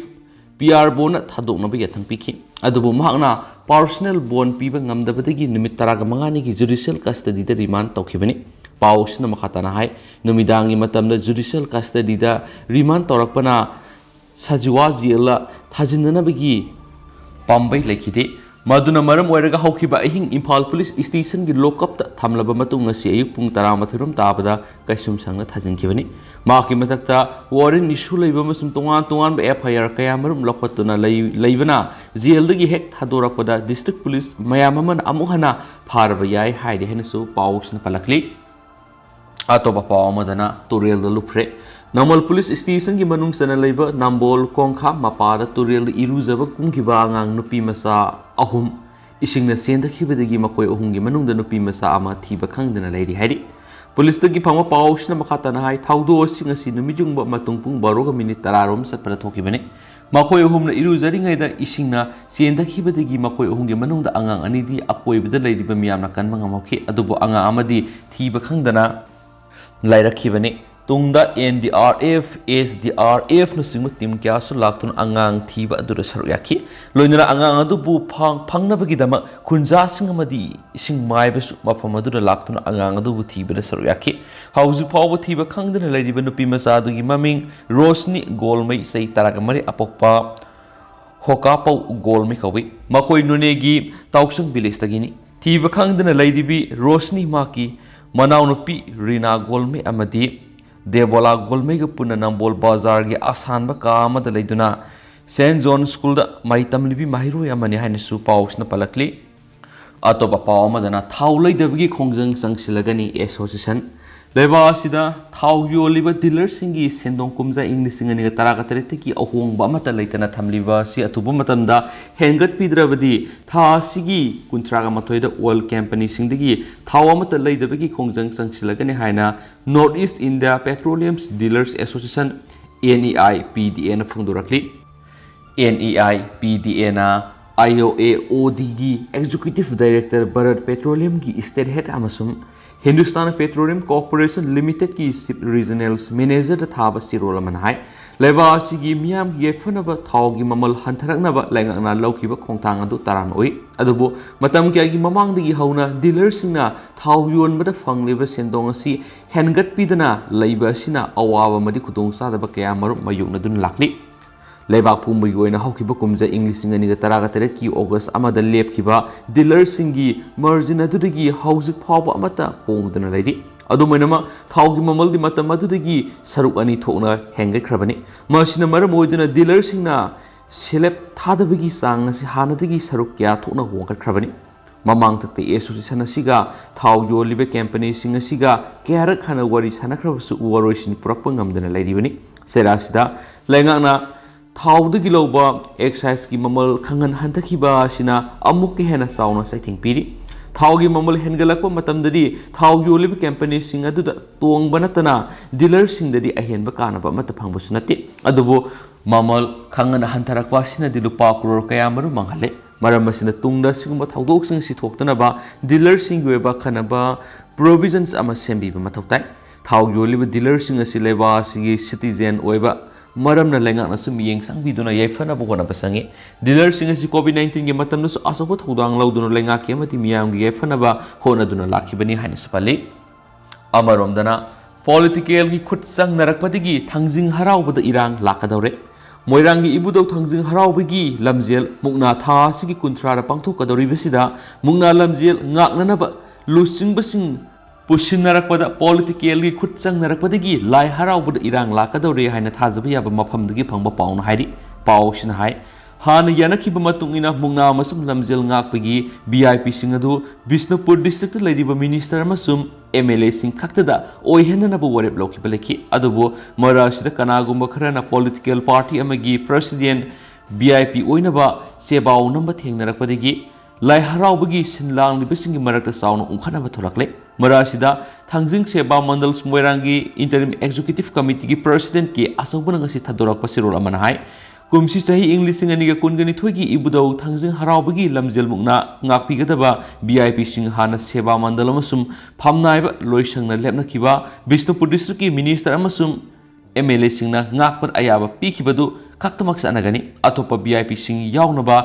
P R bondꯅ ꯊꯥꯗꯣꯛꯅꯕ ꯌꯥꯊꯪ ꯄꯤꯈꯤ꯫ ꯑꯗꯨꯕꯨ ꯃꯍꯥꯛꯅ personal bond ꯄꯤꯕ ꯉꯝꯗꯕꯗꯒꯤ ꯅꯨꯃꯤꯠ ꯇꯔꯥꯃꯉꯥꯅꯤꯒꯤ judicial custodyꯗ remand ꯇꯧꯈꯤꯕꯅꯤ꯫ ꯄꯥꯎ ꯑꯁꯤꯅ ꯃꯈꯥ ꯇꯥꯅ ꯍꯥꯏ, ꯅꯨꯃꯤꯗꯥꯡꯒꯤ ꯃꯇꯝꯗ judicial custodyꯗ remand ꯇꯧꯔꯛꯄꯅ ꯁꯖꯤꯋꯥ ꯖꯦꯜꯗ ꯊꯥꯖꯤꯟꯅꯅꯕꯒꯤ ꯄꯥꯝꯕꯩ ꯂꯩꯈꯤꯗꯦ꯫ ꯃꯗꯨꯅ ꯃꯔꯝ ꯑꯣꯏꯔꯒ ꯍꯧꯈꯤꯕ ꯑꯍꯤꯡ ꯏꯝꯐꯥꯜ ꯄꯨꯂꯤꯁ stationꯒꯤ lockupꯇ ꯊꯝꯂꯕ ꯃꯇꯨꯡ ꯉꯁꯤ ꯑꯌꯨꯛ ꯄꯨꯡ ꯇꯔꯥꯃꯥꯊꯣꯏ ꯔꯣꯝ ꯇꯥꯕꯗ ꯀꯩꯁꯨꯝꯁꯪꯅ ꯊꯥꯖꯤꯟꯈꯤꯕꯅꯤ꯫ ꯃꯍꯥꯛꯀꯤ ꯃꯊꯛꯇ warrant issue ꯂꯩꯕ ꯑꯃꯁꯨꯡ ꯇꯣꯉꯥꯟ ꯇꯣꯉꯥꯟꯕ F I R ꯀꯌꯥ ꯃꯔꯨꯝ ꯂꯧꯈꯠꯇꯨꯅ ꯂꯩ-, ꯂꯩꯕꯅ ꯖꯦꯜꯗꯒꯤ ꯍꯦꯛ ꯊꯥꯗꯣꯔꯛꯄꯗ district police ꯃꯌꯥꯝ ꯑꯃꯅ ꯑꯃꯨꯛ ꯍꯟꯅ ꯐꯥꯔꯕ ꯌꯥꯏ ꯍꯥꯏꯔꯤ ꯍꯥꯏꯅꯁꯨ ꯄꯥꯎꯁꯤꯅ ꯄꯜꯂꯛꯂꯤ꯫ ꯑꯇꯣꯞꯄ ꯄꯥꯎ ꯑꯃꯗꯅ ꯇꯨꯔꯦꯜꯗ ꯂꯨꯞꯈ꯭ꯔꯦ꯫ ꯅꯝꯕꯣꯜ ꯄꯨꯂꯤꯁ stationꯒꯤ ꯃꯅꯨꯡ ꯆꯟꯅ ꯂꯩꯕ ꯅꯝꯕꯣꯜ ꯀꯣꯡꯈꯥ ꯃꯄꯥꯗ ꯇꯨꯔꯦꯜꯗ ꯏꯔꯨꯖꯕ ꯀꯨꯝꯈꯤꯕ ꯑꯉꯥꯡ ꯅꯨꯄꯤ ꯃꯆꯥ ꯑꯍꯨꯝ ꯏꯁꯤꯡꯅ ꯆꯦꯟꯊꯈꯤꯕꯗꯒꯤ ꯃꯈꯣꯏ ꯑꯍꯨꯝꯒꯤ ꯃꯅꯨꯡꯗ ꯅꯨꯄꯤ ꯃꯆꯥ ꯑꯃ ꯊꯤꯕ ꯈꯪꯗꯅ ꯂꯩꯔꯤ ꯍꯥꯏꯔꯤ꯫ ꯄꯨꯂꯤꯁꯇꯒꯤ ꯐꯪꯕ ꯄꯥꯎꯁꯤꯅ ꯃꯈꯥ ꯇꯥꯅ ꯍꯥꯏ, ꯊꯧꯗꯣꯛ ꯑꯁꯤ ꯉꯁꯤ ꯅꯨꯃꯤꯠ ꯌꯨꯡꯕ ꯃꯇꯨꯡ ꯄꯨꯡ ꯕꯥꯔꯣꯒ ꯃꯤꯅꯤꯠ ꯇꯔꯥ ꯔꯣꯝ ꯆꯠꯄꯗ ꯊꯣꯛꯈꯤꯕꯅꯤ꯫ ꯃꯈꯣꯏ ꯑꯍꯨꯝꯅ ꯏꯔꯨꯖꯔꯤꯉꯩꯗ ꯏꯁꯤꯡꯅ ꯆꯦꯟꯊꯈꯤꯕꯗꯒꯤ ꯃꯈꯣꯏ ꯑꯍꯨꯝꯒꯤ ꯃꯅꯨꯡꯗ ꯑꯉꯥꯡ ꯑꯅꯤꯗꯤ ꯑꯀꯣꯏꯕꯗ ꯂꯩꯔꯤꯕ ꯃꯤꯌꯥꯝꯅ ꯀꯟꯕ ꯉꯝꯍꯧꯈꯤ꯫ ꯑꯗꯨꯕꯨ ꯑꯉꯥꯡ ꯑꯃꯗꯤ ꯊꯤꯕ ꯈꯪꯗꯅ ꯂꯩꯔꯛꯈꯤꯕꯅꯤ꯫ ꯇꯨꯡꯗ N D R F, S D R Fꯅꯆꯤꯡꯕ team ꯀꯌꯥꯁꯨ ꯂꯥꯛꯇꯨꯅ ꯑꯉꯥꯡ ꯊꯤꯕ ꯑꯗꯨꯗ ꯁꯔꯨꯛ ꯌꯥꯈꯤ꯫ ꯂꯣꯏꯅꯅ ꯑꯉꯥꯡ ꯑꯗꯨꯕꯨ ꯐꯪ-, ꯐꯪꯅꯕꯒꯤꯗꯃꯛ ꯈꯨꯟꯖꯥꯁꯤꯡ ꯑꯃꯗꯤ ꯏꯁꯤꯡ ꯃꯥꯏꯕꯁꯨ ꯃꯐꯝ ꯑꯗꯨꯗ ꯂꯥꯛꯇꯨꯅ ꯑꯉꯥꯡ ꯑꯗꯨꯕꯨ ꯊꯤꯕꯗ ꯁꯔꯨꯛ ꯌꯥꯈꯤ꯫ ꯍꯧꯖꯤꯛ ꯐꯥꯎꯕ ꯊꯤꯕ ꯈꯪꯗꯅ ꯂꯩꯔꯤꯕ ꯅꯨꯄꯤ ꯃꯆꯥ ꯑꯗꯨꯒꯤ ꯃꯃꯤꯡ ꯔꯣꯁꯅꯤ ꯒꯣꯜꯃꯩ, ꯆꯍꯤ ꯇꯔꯥꯒ ꯃꯔꯤ, ꯑꯄꯣꯛꯄ ꯍꯣꯀꯥꯄꯧ ꯒꯣꯜꯃꯩ ꯀꯧꯏ꯫ ꯃꯈꯣꯏ ꯅꯣꯅꯦꯒꯤ ꯇꯥꯎꯁꯪ villageꯇꯒꯤꯅꯤ꯫ ꯊꯤꯕ ꯈꯪꯗꯅ ꯂꯩꯔꯤꯕꯤ ꯔꯣꯁꯅꯤ ꯃꯍꯥꯛꯀꯤ ꯃꯅꯥꯎꯅꯨꯄꯤ ꯔꯤꯅꯥ ꯒꯣꯜꯃꯩ ꯑꯃꯗꯤ ꯗꯦꯕꯣꯂꯥ ꯒꯣꯜꯃꯩꯒ ꯄꯨꯟꯅ ꯅꯝꯕꯣꯜ ꯕꯖꯥꯔꯒꯤ ꯑꯁꯥꯟꯕ ꯀꯥ ꯑꯃꯗ ꯂꯩꯗꯨꯅ Saint John Schoolꯗ ꯃꯍꯩ ꯇꯝꯂꯤꯕꯤ ꯃꯍꯩꯔꯣꯏ ꯑꯃꯅꯤ ꯍꯥꯏꯅꯁꯨ ꯄꯥꯎꯁꯤꯅ ꯄꯜꯂꯛꯂꯤ꯫ ꯑꯇꯣꯞꯄ ꯄꯥꯎ ꯑꯃꯗꯅ ꯊꯥꯎ ꯂꯩꯗꯕꯒꯤ ꯈꯣꯡꯖꯪ ꯆꯪꯁꯤꯜꯂꯒꯅꯤ association꯫ ꯂꯩꯕꯥꯛ ꯑꯁꯤꯗ ꯊꯥꯎ ꯌꯣꯜꯂꯤꯕ ꯗꯤꯂꯔꯁꯤꯡꯒꯤ ꯁꯦꯟꯗꯣꯡ ꯀꯨꯝꯖꯥ ꯏꯪ ꯂꯤꯁꯤꯡ ꯑꯅꯤꯒ ꯇꯔꯥꯒ ꯇꯔꯦꯠꯇꯒꯤ ꯑꯍꯣꯡꯕ ꯑꯃꯠꯇ ꯂꯩꯇꯅ ꯊꯝꯂꯤꯕ ꯑꯁꯤ ꯑꯊꯨꯕ ꯃꯇꯝꯗ ꯍꯦꯟꯒꯠꯄꯤꯗ꯭ꯔꯕꯗꯤ ꯊꯥ ꯑꯁꯤꯒꯤ ꯀꯨꯟꯊ꯭ꯔꯥꯒ ꯃꯥꯊꯣꯏꯗ ꯑꯣꯏꯜ ꯀꯝꯄꯅꯤꯁꯤꯡꯗꯒꯤ ꯊꯥꯎ ꯑꯃꯠꯇ ꯂꯩꯗꯕꯒꯤ ꯈꯣꯡꯖꯪ ꯆꯪꯁꯤꯜꯂꯒꯅꯤ ꯍꯥꯏꯅ North East India Petroleum Dealers Association, N E I P D A ꯅ ꯐꯣꯡꯗꯣꯔꯛꯂꯤ꯫ N E I P D A ꯅ I O A O D ꯒꯤ Executive Director, Bharat Petroleum ꯒꯤ State Head ꯑꯃꯁꯨꯡ Hindustan Petroleum Corporation Limited ꯀꯤ Chief Regional Manager ꯗ ꯊꯥꯕ ꯆꯦꯔꯣꯜ ꯑꯃꯅ ꯍꯥꯏ, ꯂꯩꯕꯥꯛ ꯑꯁꯤꯒꯤ ꯃꯤꯌꯥꯝꯒꯤ ꯌꯥꯏꯐꯅꯕ ꯊꯥꯎꯒꯤ ꯃꯃꯜ ꯍꯟꯊꯔꯛꯅꯕ ꯂꯩꯉꯥꯛꯅ ꯂꯧꯈꯤꯕ ꯈꯣꯡꯊꯥꯡ ꯑꯗꯨ ꯇꯔꯥꯝꯅ ꯑꯣꯏ꯫ ꯑꯗꯨꯕꯨ ꯃꯇꯝ ꯀꯌꯥꯒꯤ ꯃꯃꯥꯡꯗꯒꯤ ꯍꯧꯅ ꯗꯤꯂꯔꯁꯤꯡꯅ ꯊꯥꯎ ꯌꯣꯟꯕꯗ ꯐꯪꯂꯤꯕ ꯁꯦꯟꯗꯣꯡ ꯑꯁꯤ ꯍꯦꯟꯒꯠꯄꯤꯗꯅ ꯂꯩꯕ ꯑꯁꯤꯅ ꯑꯋꯥꯕ ꯑꯃꯗꯤ ꯈꯨꯗꯣꯡꯆꯥꯗꯕ ꯀꯌꯥ ꯃꯔꯨꯝ ꯃꯥꯌꯣꯛꯅꯗꯨꯅ ꯂꯥꯛꯂꯤ꯫ ꯂꯩꯕꯥꯛ ꯄꯨꯝꯕꯒꯤ ꯑꯣꯏꯅ ꯍꯧꯈꯤꯕ ꯀꯨꯝꯖꯥ ꯏꯪ ꯂꯤꯁꯤꯡ ꯑꯅꯤꯒ ꯇꯔꯥꯒ ꯇꯔꯦꯠꯀꯤ August ꯑꯃꯗ ꯂꯦꯞꯈꯤꯕ ꯗꯤꯂꯔꯁꯤꯡꯒꯤ margin ꯑꯗꯨꯗꯒꯤ ꯍꯧꯖꯤꯛ ꯐꯥꯎꯕ ꯑꯃꯠꯇ ꯍꯣꯡꯗꯅ ꯂꯩꯔꯤ꯫ ꯑꯗꯨꯝ ꯑꯣꯏꯅꯃꯛ, ꯊꯥꯎꯒꯤ ꯃꯃꯜꯗꯤ ꯃꯇꯝ ꯑꯗꯨꯗꯒꯤ ꯁꯔꯨꯛ ꯑꯅꯤ ꯊꯣꯛꯅ ꯍꯦꯟꯒꯠꯈ꯭ꯔꯕꯅꯤ꯫ ꯃꯁꯤꯅ ꯃꯔꯝ ꯑꯣꯏꯗꯨꯅ ꯗꯤꯂꯔꯁꯤꯡꯅ ꯁꯦꯜꯞ ꯊꯥꯗꯕꯒꯤ ꯆꯥꯡ ꯑꯁꯤ ꯍꯥꯟꯅꯗꯒꯤ ꯁꯔꯨꯛ ꯀꯌꯥ ꯊꯣꯛꯅ ꯍꯣꯡꯒꯠꯈ꯭ꯔꯕꯅꯤ꯫ ꯃꯃꯥꯡꯊꯛꯇ association ꯑꯁꯤꯒ ꯊꯥꯎ ꯌꯣꯜꯂꯤꯕ ꯀꯝꯄꯅꯤꯁꯤꯡ ꯑꯁꯤꯒ ꯀꯌꯥꯔꯛ ꯍꯟꯅ ꯋꯥꯔꯤ ꯁꯥꯟꯅꯈ꯭ꯔꯕꯁꯨ ꯋꯥꯔꯣꯏꯁꯤꯟ ꯄꯨꯔꯛꯄ ꯉꯝꯗꯅ ꯂꯩꯔꯤꯕꯅꯤ꯫ ꯆꯩꯔꯥꯁꯤꯗ ꯂꯩꯉꯥꯛꯅ ꯊꯥꯎꯗꯒꯤ ꯂꯧꯕ excise ꯀꯤ ꯃꯃꯜ ꯈꯪꯍꯟ ꯍꯟꯊꯈꯤꯕ ꯑꯁꯤꯅ ꯑꯃꯨꯛꯀ ꯍꯦꯟꯅ ꯆꯥꯎꯅ ꯆꯩꯊꯦꯡ ꯄꯤꯔꯤ꯫ ꯊꯥꯎꯒꯤ ꯃꯃꯜ ꯍꯦꯟꯒꯠꯂꯛꯄ ꯃꯇꯝꯗꯗꯤ ꯊꯥꯎ ꯌꯣꯜꯂꯤꯕ ꯀꯝꯄꯅꯤꯁꯤꯡ ꯑꯗꯨꯗ ꯇꯣꯡꯕ ꯅꯠꯇꯅ ꯗꯤꯂꯔꯁꯤꯡꯗꯗꯤ ꯑꯍꯦꯟꯕ ꯀꯥꯟꯅꯕ ꯑꯃꯠꯇ ꯐꯪꯕꯁꯨ ꯅꯠꯇꯦ꯫ ꯑꯗꯨꯕꯨ ꯃꯃꯜ ꯈꯪꯍꯟ ꯍꯟꯊꯔꯛꯄ ꯑꯁꯤꯅꯗꯤ ꯂꯨꯄꯥ ꯀ꯭ꯔꯣꯔ ꯀꯌꯥ ꯃꯔꯨꯝ ꯃꯥꯡꯍꯜꯂꯦ꯫ ꯃꯔꯝ ꯑꯁꯤꯅ ꯇꯨꯡꯗ ꯑꯁꯤꯒꯨꯝꯕ ꯊꯧꯗꯣꯛꯁꯤꯡ ꯑꯁꯤ ꯊꯣꯛꯇꯅꯕ ꯗꯤꯂꯔꯁꯤꯡꯒꯤ ꯑꯣꯏꯕ ꯑꯈꯟꯅꯕ provisions ꯑꯃ ꯁꯦꯝꯕꯤꯕ ꯃꯊꯧ ꯇꯥꯏ꯫ ꯊꯥꯎ ꯌꯣꯜꯂꯤꯕ ꯗꯤꯂꯔꯁꯤꯡ ꯑꯁꯤ ꯂꯩꯕꯥꯛ ꯑꯁꯤꯒꯤ citizen ꯑꯣꯏꯕ ꯃꯔꯝꯅ ꯂꯩꯉꯥꯛꯅꯁꯨ ꯃꯤꯠꯌꯦꯡ ꯆꯪꯕꯤꯗꯨꯅ ꯌꯥꯏꯐꯅꯕ ꯍꯣꯠꯅꯕ ꯆꯪꯏ꯫ ꯗꯤꯂꯔꯁꯤꯡ ꯑꯁꯤ COVID nineteen ꯒꯤ ꯃꯇꯝꯗꯁꯨ ꯑꯆꯧꯕ ꯊꯧꯗꯥꯡ ꯂꯧꯗꯨꯅ ꯂꯩꯉꯥꯛꯀꯤ ꯑꯃꯗꯤ ꯃꯤꯌꯥꯝꯒꯤ ꯌꯥꯏꯐꯅꯕ ꯍꯣꯠꯅꯗꯨꯅ ꯂꯥꯛꯈꯤꯕꯅꯤ ꯍꯥꯏꯅꯁꯨ ꯄꯜꯂꯤ꯫ ꯑꯃꯔꯣꯝꯗꯅ, political ꯒꯤ ꯈꯨꯠ ꯆꯪꯅꯔꯛꯄꯗꯒꯤ ꯊꯥꯡꯖꯤꯡ ꯍꯔꯥꯎꯕꯗ ꯏꯔꯥꯡ ꯂꯥꯛꯀꯗꯧꯔꯦ꯫ ꯃꯣꯏꯔꯥꯡꯒꯤ ꯏꯕꯨꯙꯧ ꯊꯥꯡꯖꯤꯡ ꯍꯔꯥꯎꯕꯒꯤ ꯂꯝꯖꯦꯜ ꯃꯨꯛꯅꯥ ꯊꯥ ꯑꯁꯤꯒꯤ ꯀꯨꯟꯊ꯭ꯔꯥꯗ ꯄꯥꯡꯊꯣꯛꯀꯗꯧꯔꯤꯕꯁꯤꯗ, ꯃꯨꯛꯅꯥ ꯂꯝꯖꯦꯜ ꯉꯥꯛꯅꯅꯕ ꯂꯨꯆꯤꯡꯕꯁꯤꯡ ꯄꯨꯁꯤꯟꯅꯔꯛꯄꯗ, political ꯒꯤ ꯈꯨꯠ ꯆꯪꯅꯔꯛꯄꯗꯒꯤ ꯂꯥꯏ ꯍꯔꯥꯎꯕꯗ ꯏꯔꯥꯡ ꯂꯥꯛꯀꯗꯧꯔꯦ ꯍꯥꯏꯅ ꯊꯥꯖꯕ ꯌꯥꯕ ꯃꯐꯝꯗꯒꯤ ꯐꯪꯕ ꯄꯥꯎꯅ ꯍꯥꯏꯔꯤ꯫ ꯄꯥꯎ ꯑꯁꯤꯅ ꯍꯥꯏ, ꯍꯥꯟꯅ ꯌꯥꯅꯈꯤꯕ ꯃꯇꯨꯡ ꯏꯟꯅ ꯃꯨꯛꯅꯥ ꯑꯃꯁꯨꯡ ꯂꯝꯖꯦꯜ ꯉꯥꯛꯄꯒꯤ ꯚꯤ ꯑꯥꯏ ꯄꯤꯁꯤꯡ ꯑꯗꯨ ꯕꯤꯁꯅꯨꯄꯨꯔ ꯗꯤꯁꯇ꯭ꯔꯤꯛꯇ ꯂꯩꯔꯤꯕ ꯃꯤꯅꯤꯁꯇꯔ ꯑꯃꯁꯨꯡ ꯑꯦꯝ ꯑꯦꯜ ꯑꯦꯁꯤꯡ ꯈꯛꯇꯗ ꯑꯣꯏꯍꯟꯅꯅꯕ ꯋꯥꯔꯦꯞ ꯂꯧꯈꯤꯕ ꯂꯩꯈꯤ꯫ ꯑꯗꯨꯕꯨ ꯃꯔꯛ ꯑꯁꯤꯗ ꯀꯅꯥꯒꯨꯝꯕ ꯈꯔꯅ ꯄꯣꯂꯤꯇꯤꯀꯦꯜ ꯄꯥꯔꯇꯤ ꯑꯃꯒꯤ ꯄ꯭ꯔꯁꯤꯗꯦꯟ ꯚꯤ ꯑꯥꯏ ꯄꯤ ꯑꯣꯏꯅꯕ ꯆꯦꯕꯥꯎ ꯅꯝꯕ ꯊꯦꯡꯅꯔꯛꯄꯗꯒꯤ ꯂꯥꯏ ꯍꯔꯥꯎꯕꯒꯤ ꯁꯤꯟ ꯂꯥꯡꯂꯤꯕꯁꯤꯡꯒꯤ ꯃꯔꯛꯇ ꯆꯥꯎꯅ ꯎꯪꯈꯠꯅꯕ ꯊꯣꯛꯂꯛꯂꯦ꯫ ꯃꯔꯛ ꯑꯁꯤꯗ ꯊꯥꯡꯖꯤꯡ ꯁꯦꯕꯥ ꯃꯟꯗꯜ ꯃꯣꯏꯔꯥꯡꯒꯤ ꯏꯟꯇꯔꯤꯝ ꯑꯦꯛꯖꯤꯀ꯭ꯌꯨꯇꯤꯚ ꯀꯃꯤꯇꯤꯒꯤ ꯄ꯭ꯔꯁꯤꯗꯦꯟ ꯀꯦ ꯑꯆꯧꯕꯅ ꯉꯁꯤ ꯊꯥꯗꯣꯔꯛꯄ ꯆꯦꯔꯣꯜ ꯑꯃꯅ ꯍꯥꯏ, ꯀꯨꯝꯁꯤ ꯆꯍꯤ ꯏꯪ ꯂꯤꯁꯤꯡ ꯑꯅꯤꯒ ꯀꯨꯟꯒ ꯅꯤꯊꯣꯏꯒꯤ ꯏꯕꯨꯙꯧ ꯊꯥꯡꯖꯤꯡ ꯍꯔꯥꯎꯕꯒꯤ ꯂꯝꯖꯦꯜ ꯃꯨꯛꯅꯥ ꯉꯥꯛꯄꯤꯒꯗꯕ ꯚꯤ ꯑꯥꯏ ꯄꯤꯁꯤꯡ ꯍꯥꯟꯅ ꯁꯦꯕꯥ ꯃꯟꯗꯜ ꯑꯃꯁꯨꯡ ꯐꯝꯅꯥꯏꯕ ꯂꯣꯏꯁꯪꯅ ꯂꯦꯞꯅꯈꯤꯕ ꯕꯤꯁꯅꯨꯄꯨꯔ ꯗꯤꯁꯇ꯭ꯔꯤꯛꯀꯤ ꯃꯤꯅꯤꯁꯇꯔ ꯑꯃꯁꯨꯡ ꯑꯦꯝ ꯑꯦꯜ ꯑꯦꯁꯤꯡꯅ ꯉꯥꯛꯄꯗ ꯑꯌꯥꯕ ꯄꯤꯈꯤꯕꯗꯨ ꯈꯛꯇꯃꯛ ꯆꯠꯅꯒꯅꯤ꯫ ꯑꯇꯣꯞꯄ ꯚꯤ ꯑꯥꯏ ꯄꯤꯁꯤꯡ ꯌꯥꯎꯅꯕ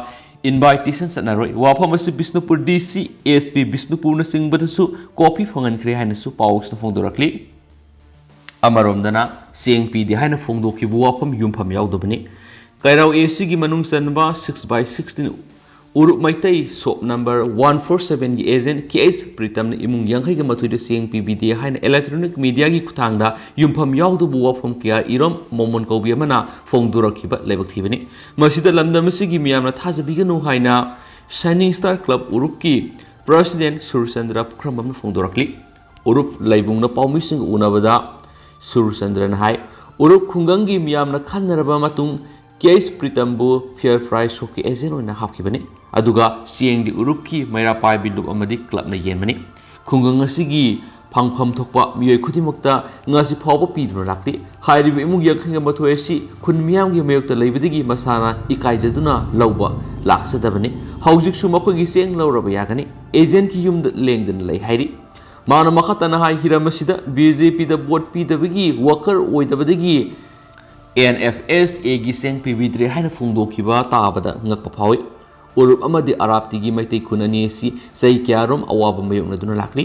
ꯏꯟꯚꯥꯏꯇꯦꯁꯟ ꯆꯠꯅꯔꯣꯏ꯫ ꯋꯥꯐꯝ ꯑꯁꯤ ꯕꯤꯁꯅꯨꯄꯨꯔ ꯗꯤ ꯁꯤ, ꯑꯦꯁ ꯄꯤ ꯕꯤꯁꯅꯨꯄꯨꯔꯅꯆꯤꯡꯕꯗꯁꯨ ꯀꯣꯄꯤ ꯐꯪꯍꯟꯈ꯭ꯔꯦ ꯍꯥꯏꯅꯁꯨ ꯄꯥꯎꯁꯤꯅ ꯐꯣꯡꯗꯣꯔꯛꯂꯤ꯫ ꯑꯃꯔꯣꯝꯗꯅ ꯆꯦꯡ ꯄꯤꯗꯦ ꯍꯥꯏꯅ ꯐꯣꯡꯗꯣꯛꯈꯤꯕ ꯋꯥꯐꯝ ꯌꯨꯝꯐꯝ ꯌꯥꯎꯗꯕꯅꯤ꯫ ꯀꯩꯔꯥꯎ ꯑꯦ ꯁꯤꯒꯤ ꯃꯅꯨꯡ ꯆꯟꯕ six by sixteen ꯎꯔꯨꯞ Meitei shop number one four sevenꯒꯤ ꯑꯦꯖꯦꯟ ꯀꯦ ꯑꯩꯆ ꯄ꯭ꯔꯤꯇꯝꯅ ꯏꯃꯨꯡ ꯌꯥꯡꯈꯩꯒ ꯃꯥꯊꯣꯏꯗ ꯆꯦꯡ ꯄꯤꯕꯤꯗꯦ ꯍꯥꯏꯅ ꯏꯂꯦꯛꯇ꯭ꯔꯣꯅꯤꯛ ꯃꯤꯗꯤꯌꯥꯒꯤ ꯈꯨꯠꯊꯥꯡꯗ ꯌꯨꯝꯐꯝ ꯌꯥꯎꯗꯕ ꯋꯥꯐꯝ ꯀꯌꯥ ꯏꯔꯣꯝ ꯃꯣꯃꯣꯟ ꯀꯧꯕꯤ ꯑꯃꯅ ꯐꯣꯡꯗꯣꯔꯛꯈꯤꯕ ꯂꯥꯏꯕꯛ ꯊꯤꯕꯅꯤ꯫ ꯃꯁꯤꯗ ꯂꯝꯗꯝ ꯑꯁꯤꯒꯤ ꯃꯤꯌꯥꯝꯅ ꯊꯥꯖꯕꯤꯒꯅꯨ ꯍꯥꯏꯅ shining star club ꯎꯔꯨꯞꯀꯤ president Surchandra ꯄꯨꯈ꯭ꯔꯝꯕꯝꯅ ꯐꯣꯡꯗꯣꯔꯛꯂꯤ꯫ ꯎꯔꯨꯞ ꯂꯩꯕꯨꯡꯅ ꯄꯥꯎꯃꯤꯁꯤꯡꯒ ꯎꯅꯕꯗ ꯁꯨꯔꯆꯟꯗ꯭ꯔꯅ ꯍꯥꯏ, ꯎꯔꯨꯞ ꯈꯨꯡꯒꯪꯒꯤ ꯃꯤꯌꯥꯝꯅ ꯈꯟꯅꯔꯕ ꯃꯇꯨꯡ ꯀꯦ ꯑꯩꯆ ꯄ꯭ꯔꯤꯇꯝꯕꯨ ꯐꯤꯌꯔ ꯄ꯭ꯔꯥꯏꯁ ꯁꯣꯞꯀꯤ ꯑꯦꯖꯦꯟ ꯑꯣꯏꯅ ꯍꯥꯞꯈꯤꯕꯅꯤ꯫ ꯑꯗꯨꯒ ꯆꯦꯡꯗꯤ ꯎꯔꯨꯞꯀꯤ ꯃꯩꯔꯥ ꯄꯥꯏꯕꯤ ꯂꯨꯞ ꯑꯃꯗꯤ ꯀ꯭ꯂꯕꯅ ꯌꯦꯟꯕꯅꯤ꯫ ꯈꯨꯡꯒꯪ ꯑꯁꯤꯒꯤ ꯐꯪꯐꯝ ꯊꯣꯛꯄ ꯃꯤꯑꯣꯏ ꯈꯨꯗꯤꯡꯃꯛꯇ ꯉꯁꯤ ꯐꯥꯎꯕ ꯄꯤꯗꯨꯅ ꯂꯥꯛꯂꯤ꯫ ꯍꯥꯏꯔꯤꯕ ꯏꯃꯨꯡ ꯌꯥꯡꯈꯩꯒ ꯃꯥꯊꯣꯏ ꯑꯁꯤ ꯈꯨꯟ ꯃꯤꯌꯥꯝꯒꯤ ꯃꯥꯌꯣꯛꯇ ꯂꯩꯕꯗꯒꯤ ꯃꯁꯥꯅ ꯏꯀꯥꯏꯖꯗꯨꯅ ꯂꯧꯕ ꯂꯥꯛꯆꯗꯕꯅꯤ꯫ ꯍꯧꯖꯤꯛꯁꯨ ꯃꯈꯣꯏꯒꯤ ꯆꯦꯡ ꯂꯧꯔꯕ ꯌꯥꯒꯅꯤ꯫ ꯑꯦꯖꯦꯟꯒꯤ ꯌꯨꯝꯗ ꯂꯦꯡꯗꯅ ꯂꯩ ꯍꯥꯏꯔꯤ꯫ ꯃꯥꯅ ꯃꯈꯥ ꯇꯥꯅ ꯍꯥꯏ, ꯍꯤꯔꯝ ꯑꯁꯤꯗ ꯕꯤ ꯖꯦ ꯄꯤꯗ ꯚꯣꯠ ꯄꯤꯗꯕꯒꯤ ꯋꯥꯀꯔ ꯑꯣꯏꯗꯕꯗꯒꯤ ꯑꯦꯟ ꯑꯦꯐ ꯑꯦꯁ ꯑꯦꯒꯤ ꯆꯦꯡ ꯄꯤꯕꯤꯗ꯭ꯔꯦ ꯍꯥꯏꯅ ꯐꯣꯡꯗꯣꯛꯈꯤꯕ ꯇꯥꯕꯗ ꯉꯛꯄ ꯐꯥꯎꯏ꯫ ꯎꯔꯨꯞ ꯑꯃꯗꯤ ꯑꯔꯥꯞꯇꯤꯒꯤ ꯃꯩꯇꯩ ꯈꯨꯟ ꯑꯅꯤ ꯑꯁꯤ ꯆꯍꯤ ꯀꯌꯥꯔꯣꯝ ꯑꯋꯥꯕ ꯃꯥꯌꯣꯛꯅꯗꯨꯅ ꯂꯥꯛꯂꯤ꯫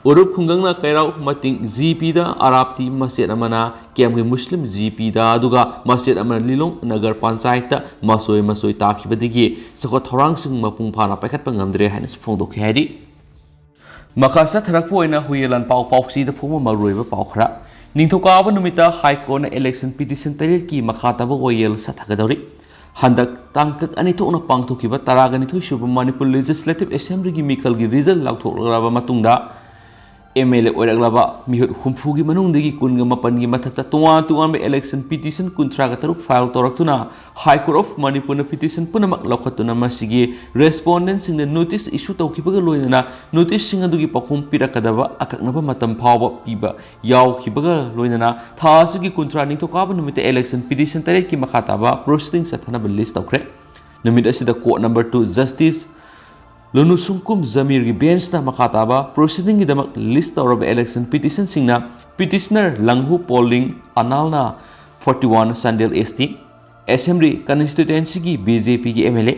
ꯎꯔꯨꯞ ꯈꯨꯡꯒꯪꯅ ꯀꯩꯔꯥꯎ ꯃꯇꯤꯡ ꯖꯤ ꯄꯤꯗ ꯑꯔꯥꯞꯇꯤ ꯃꯆꯦꯠ ꯑꯃꯅ ꯀꯦꯝꯒꯤ ꯃꯨꯁꯂꯤꯝ ꯖꯤ ꯄꯤꯗ, ꯑꯗꯨꯒ ꯃꯆꯦꯠ ꯑꯃꯅ ꯂꯤꯂꯣꯡ ꯅꯒꯔ ꯄꯟꯆꯥꯌꯠꯇ ꯃꯆꯣꯏ ꯃꯆꯣꯏ ꯇꯥꯈꯤꯕꯗꯒꯤ ꯆꯥꯎꯈꯠ ꯊꯧꯔꯥꯡꯁꯤꯡ ꯃꯄꯨꯡ ꯐꯥꯅ ꯄꯥꯏꯈꯠꯄ ꯉꯝꯗ꯭ꯔꯦ ꯍꯥꯏꯅꯁꯨ ꯐꯣꯡꯗꯣꯛꯈꯤ ꯍꯥꯏꯔꯤ꯫ ꯃꯈꯥ ꯆꯠꯊꯔꯛꯄ ꯑꯣꯏꯅ ꯍꯨꯏꯌꯦꯟ ꯂꯥꯟꯄꯥꯎ ꯄꯥꯎꯆꯦꯗ ꯐꯣꯡꯕ ꯃꯔꯨꯑꯣꯏꯕ ꯄꯥꯎ ꯈꯔ꯫ ꯅꯤꯡꯊꯧꯀꯥꯕ ꯅꯨꯃꯤꯠꯇ ꯍꯥꯏ ꯀꯣꯔꯠꯅ ꯏꯂꯦꯛꯁꯟ ꯄꯤꯇꯤꯁꯟ ꯇꯔꯦꯠꯀꯤ ꯃꯈꯥ ꯇꯥꯕ ꯋꯥꯌꯦꯜ ꯆꯠꯊꯒꯗꯧꯔꯤ꯫ ꯍꯟꯗꯛ ꯇꯥꯡꯀꯛ ꯑꯅꯤ ꯊꯣꯛꯅ ꯄꯥꯡꯊꯣꯛꯈꯤꯕ ꯇꯔꯥꯒ ꯅꯤꯊꯣꯏ ꯁꯨꯕ ꯃꯅꯤꯄꯨꯔ Legislative Assemblyꯒꯤ ꯃꯤꯈꯜꯒꯤ result ꯂꯥꯎꯊꯣꯛꯂꯕ ꯃꯇꯨꯡꯗ, MLA ꯑꯣꯏꯔꯛꯂꯕ ꯃꯤꯍꯨꯠ ꯍꯨꯝꯐꯨꯒꯤ ꯃꯅꯨꯡꯗꯒꯤ ꯀꯨꯟꯒ ꯃꯥꯄꯟꯒꯤ ꯃꯊꯛꯇ ꯇꯣꯉꯥꯟ ꯇꯣꯉꯥꯟꯕ election petition ꯀꯨꯟꯊ꯭ꯔꯥꯒ ꯇꯔꯨꯛ file ꯇꯧꯔꯛꯇꯨꯅ High Court of ꯃꯅꯤꯄꯨꯔꯅ petition ꯄꯨꯝꯅꯃꯛ ꯂꯧꯈꯠꯇꯨꯅ ꯃꯁꯤꯒꯤ respondentꯁꯤꯡꯗ notice issue ꯇꯧꯈꯤꯕꯒ ꯂꯣꯏꯅꯅ noticeꯁꯤꯡ ꯑꯗꯨꯒꯤ ꯄꯥꯎꯈꯨꯝ ꯄꯤꯔꯛꯀꯗꯕ ꯑꯀꯛꯅꯕ ꯃꯇꯝ ꯐꯥꯎꯕ ꯄꯤꯕ ꯌꯥꯎꯈꯤꯕꯒ ꯂꯣꯏꯅꯅ ꯊꯥ ꯑꯁꯤꯒꯤ ꯀꯨꯟꯊ꯭ꯔꯥ ꯅꯤꯡꯊꯧꯀꯥꯕ ꯅꯨꯃꯤꯠꯇ election petition ꯇꯔꯦꯠꯀꯤ ꯃꯈꯥ ꯇꯥꯕ proceeding ꯆꯠꯊꯅꯕ list ꯇꯧꯈ꯭ꯔꯦ꯫ ꯅꯨꯃꯤꯠ ꯑꯁꯤꯗ court number two Justice ꯂꯨꯅꯨꯁꯨꯡꯀꯨꯝ ꯖꯃꯤꯔꯒꯤ benchꯅ ꯃꯈꯥ ꯇꯥꯕ proceedingꯒꯤꯗꯃꯛ list ꯇꯧꯔꯕ election petitionꯁꯤꯡꯅ petitioner ꯂꯪꯍꯨ ꯄꯣꯂꯤꯡ ꯑꯅꯥꯜꯅ forty one Chandel ST Assembly constituencyꯒꯤ BJPꯒꯤ MLA,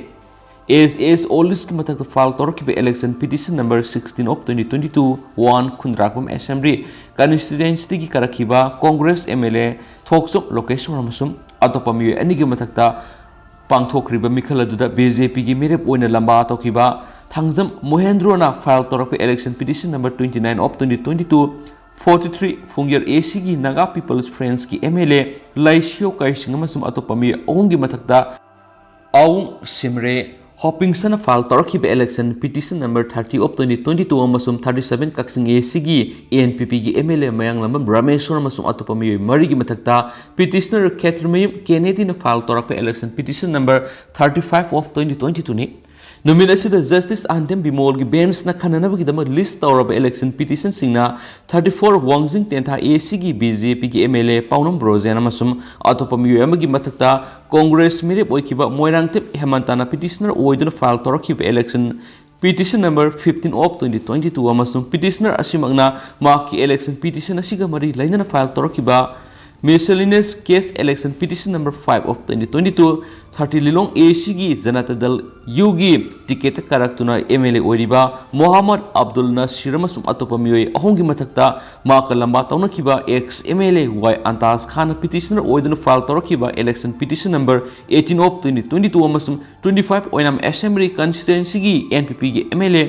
S S Olisꯀꯤ ꯃꯊꯛꯇ file ꯇꯧꯔꯛꯈꯤꯕ election petition number sixteen of twenty twenty-two, one Khundrakpam Assembly constituencyꯗꯒꯤ ꯀꯥꯔꯛꯈꯤꯕ Congress MLA ꯊꯣꯛꯆꯣꯝ ꯂꯣꯀꯦꯁꯣꯔ ꯑꯃꯁꯨꯡ ꯑꯇꯣꯞꯄ ꯃꯤꯑꯣꯏ ꯑꯅꯤꯒꯤ ꯃꯊꯛꯇ ꯄꯥꯡꯊꯣꯛꯈ꯭ꯔꯤꯕ ꯃꯤꯈꯜ ꯑꯗꯨꯗ BJPꯒꯤ ꯃꯤꯔꯦꯞ ꯑꯣꯏꯅ ꯂꯝꯕꯥ ꯇꯧꯈꯤꯕ ꯊꯥꯡꯖꯝ ꯃꯣꯍꯦꯟꯗ꯭ꯔꯣꯅ file ꯇꯧꯔꯛꯄ election petition number twenty nine of twenty twenty two, forty three Phungyar ACꯒꯤ Naga People's Frontꯀꯤ MLA ꯂꯩꯁꯤꯌꯣ ꯀꯩꯁꯤꯡ ꯑꯃꯁꯨꯡ ꯑꯇꯣꯞꯄ ꯃꯤꯑꯣꯏ ꯑꯍꯨꯝꯒꯤ ꯃꯊꯛꯇ ꯑꯋꯨꯡ ꯁꯤꯝꯔꯦ ꯍꯣꯄꯤꯡꯁꯟꯅ file ꯇꯧꯔꯛꯈꯤꯕ election petition number thirty of twenty twenty two ꯑꯃꯁꯨꯡ thirty seven ꯀꯛꯆꯤꯡ ACꯒꯤ NPPꯒꯤ MLA ꯃꯌꯥꯡꯂꯝꯕꯝ ꯔꯥꯃꯦꯁꯣꯔ ꯑꯃꯁꯨꯡ ꯑꯇꯣꯞꯄ ꯃꯤꯑꯣꯏ ꯃꯔꯤꯒꯤ ꯃꯊꯛꯇ petitioner ꯈꯦꯇ꯭ꯔꯤꯃꯌꯨꯝ ꯀꯦꯅꯦꯗꯤꯅ file ꯇꯧꯔꯛꯄ election petition number thirty five of twenty twenty twoꯅꯤ꯫ ꯅꯨꯃꯤꯠ ꯑꯁꯤꯗ Justice ꯑꯥꯟꯗꯦꯝ ꯕꯤꯃꯣꯜꯒꯤ benchꯅ ꯈꯟꯅꯅꯕꯒꯤꯗꯃꯛ list ꯇꯧꯔꯕ election petitionꯁꯤꯡꯅ thirty four ꯋꯥꯡꯖꯤꯡ ꯇꯦꯟꯊꯥ ACꯒꯤ BJPꯒꯤ MLA ꯄꯥꯎꯅꯝ ꯕ꯭ꯔꯣꯖꯦꯟ ꯑꯃꯁꯨꯡ ꯑꯇꯣꯞꯄ ꯃꯤꯑꯣꯏ ꯑꯃꯒꯤ ꯃꯊꯛꯇ Congress ꯃꯤꯔꯦꯞ ꯑꯣꯏꯈꯤꯕ ꯃꯣꯏꯔꯥꯡꯊꯦꯝ ꯍꯦꯃꯟꯇꯅ petitioner ꯑꯣꯏꯗꯨꯅ file ꯇꯧꯔꯛꯈꯤꯕ election petition number fifteen of twenty twenty two ꯑꯃꯁꯨꯡ petitioner ꯑꯁꯤꯃꯛꯅ ꯃꯍꯥꯛꯀꯤ election petition ꯑꯁꯤꯒ ꯃꯔꯤ ꯂꯩꯅꯅ file ꯇꯧꯔꯛꯈꯤꯕ miscellaneous case election petition number five of twenty twenty two, thirty ꯂꯤꯂꯣꯡ ACꯒꯤ ꯖꯅꯇꯥ ꯗꯜ Uꯒꯤ ticketꯇ ꯀꯥꯔꯛꯇꯨꯅ MLA ꯑꯣꯏꯔꯤꯕ ꯃꯣꯍꯝꯃꯗ ꯑꯕꯗꯨꯜ ꯅꯁꯤꯔ ꯑꯃꯁꯨꯡ ꯑꯇꯣꯞꯄ ꯃꯤꯑꯣꯏ ꯑꯍꯨꯝꯒꯤ ꯃꯊꯛꯇ ꯃꯍꯥꯛꯀ ꯂꯝꯕꯥ ꯇꯧꯅꯈꯤꯕ ex MLA Y ꯑꯟꯇꯥꯖ ꯈꯥꯟꯅ petitioner ꯑꯣꯏꯗꯨꯅ file ꯇꯧꯔꯛꯈꯤꯕ election petition number eighteen of twenty twenty two ꯑꯃꯁꯨꯡ twenty five ꯑꯣꯏꯅꯥꯝ Assembly constituencyꯒꯤ NPPꯒꯤ MLA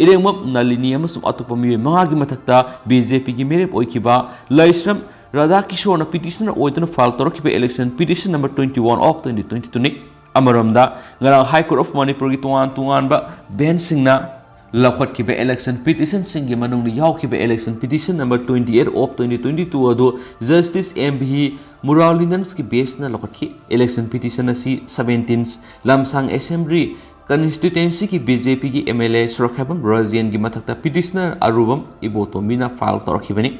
ꯏꯔꯦꯡꯕꯝ ꯅꯂꯤꯅꯤ ꯑꯃꯁꯨꯡ ꯑꯇꯣꯞꯄ ꯃꯤꯑꯣꯏ ꯃꯉꯥꯒꯤ ꯃꯊꯛꯇ BJPꯒꯤ ꯃꯤꯔꯦꯞ ꯑꯣꯏꯈꯤꯕ ꯂꯩꯁ꯭ꯔꯝ ꯔꯥꯙꯥ ꯀꯤꯁꯣꯔꯅ ꯄꯤꯇꯤꯁꯅꯔ ꯑꯣꯏꯗꯨꯅ ꯐꯥꯏꯜ ꯇꯧꯔꯛꯈꯤꯕ election petition number twenty one of twenty twenty ꯇꯨꯅꯤ꯫ ꯑꯃꯔꯣꯝꯗ, ꯉꯔꯥꯡ ꯍꯥꯏ ꯀꯣꯔꯠ ꯑꯣꯐ ꯃꯅꯤꯄꯨꯔꯒꯤ ꯇꯣꯉꯥꯟ ꯇꯣꯉꯥꯟꯕ ꯕꯦꯟꯁꯁꯤꯡꯅ ꯂꯧꯈꯠꯈꯤꯕ ꯏꯂꯦꯛꯁꯟ ꯄꯤꯇꯤꯁꯟꯁꯤꯡꯒꯤ ꯃꯅꯨꯡꯗ ꯌꯥꯎꯈꯤꯕ election petition number twenty eight of twenty twenty two ꯑꯗꯨ ꯖꯁꯇꯤꯁ ꯑꯦꯝ ꯚꯤ ꯃꯨꯔꯥꯂꯤꯅꯟꯒꯤ ꯕꯦꯟꯁꯅ ꯂꯧꯈꯠꯈꯤ꯫ ꯏꯂꯦꯛꯁꯟ ꯄꯤꯇꯤꯁꯟ ꯑꯁꯤ ꯁꯕꯦꯟꯇꯤꯟ ꯂꯝꯁꯥꯡ ꯑꯦꯁꯦꯝꯕ꯭ꯂꯤ ꯀꯟꯁꯇꯤꯇ꯭ꯋꯦꯟꯁꯤꯒꯤ ꯕꯤ ꯖꯦ ꯄꯤꯒꯤ ꯑꯦꯝ ꯑꯦꯜ ꯑꯦ ꯁꯨꯔꯈꯦꯕꯝ ꯔꯥꯖꯦꯟꯒꯤ ꯃꯊꯛꯇ ꯄꯤꯇꯤꯁꯅꯔ ꯑꯔꯨꯕꯝ ꯏꯕꯣꯇꯣꯝꯕꯤꯅ ꯐꯥꯏꯜ ꯇꯧꯔꯛꯈꯤꯕꯅꯤ꯫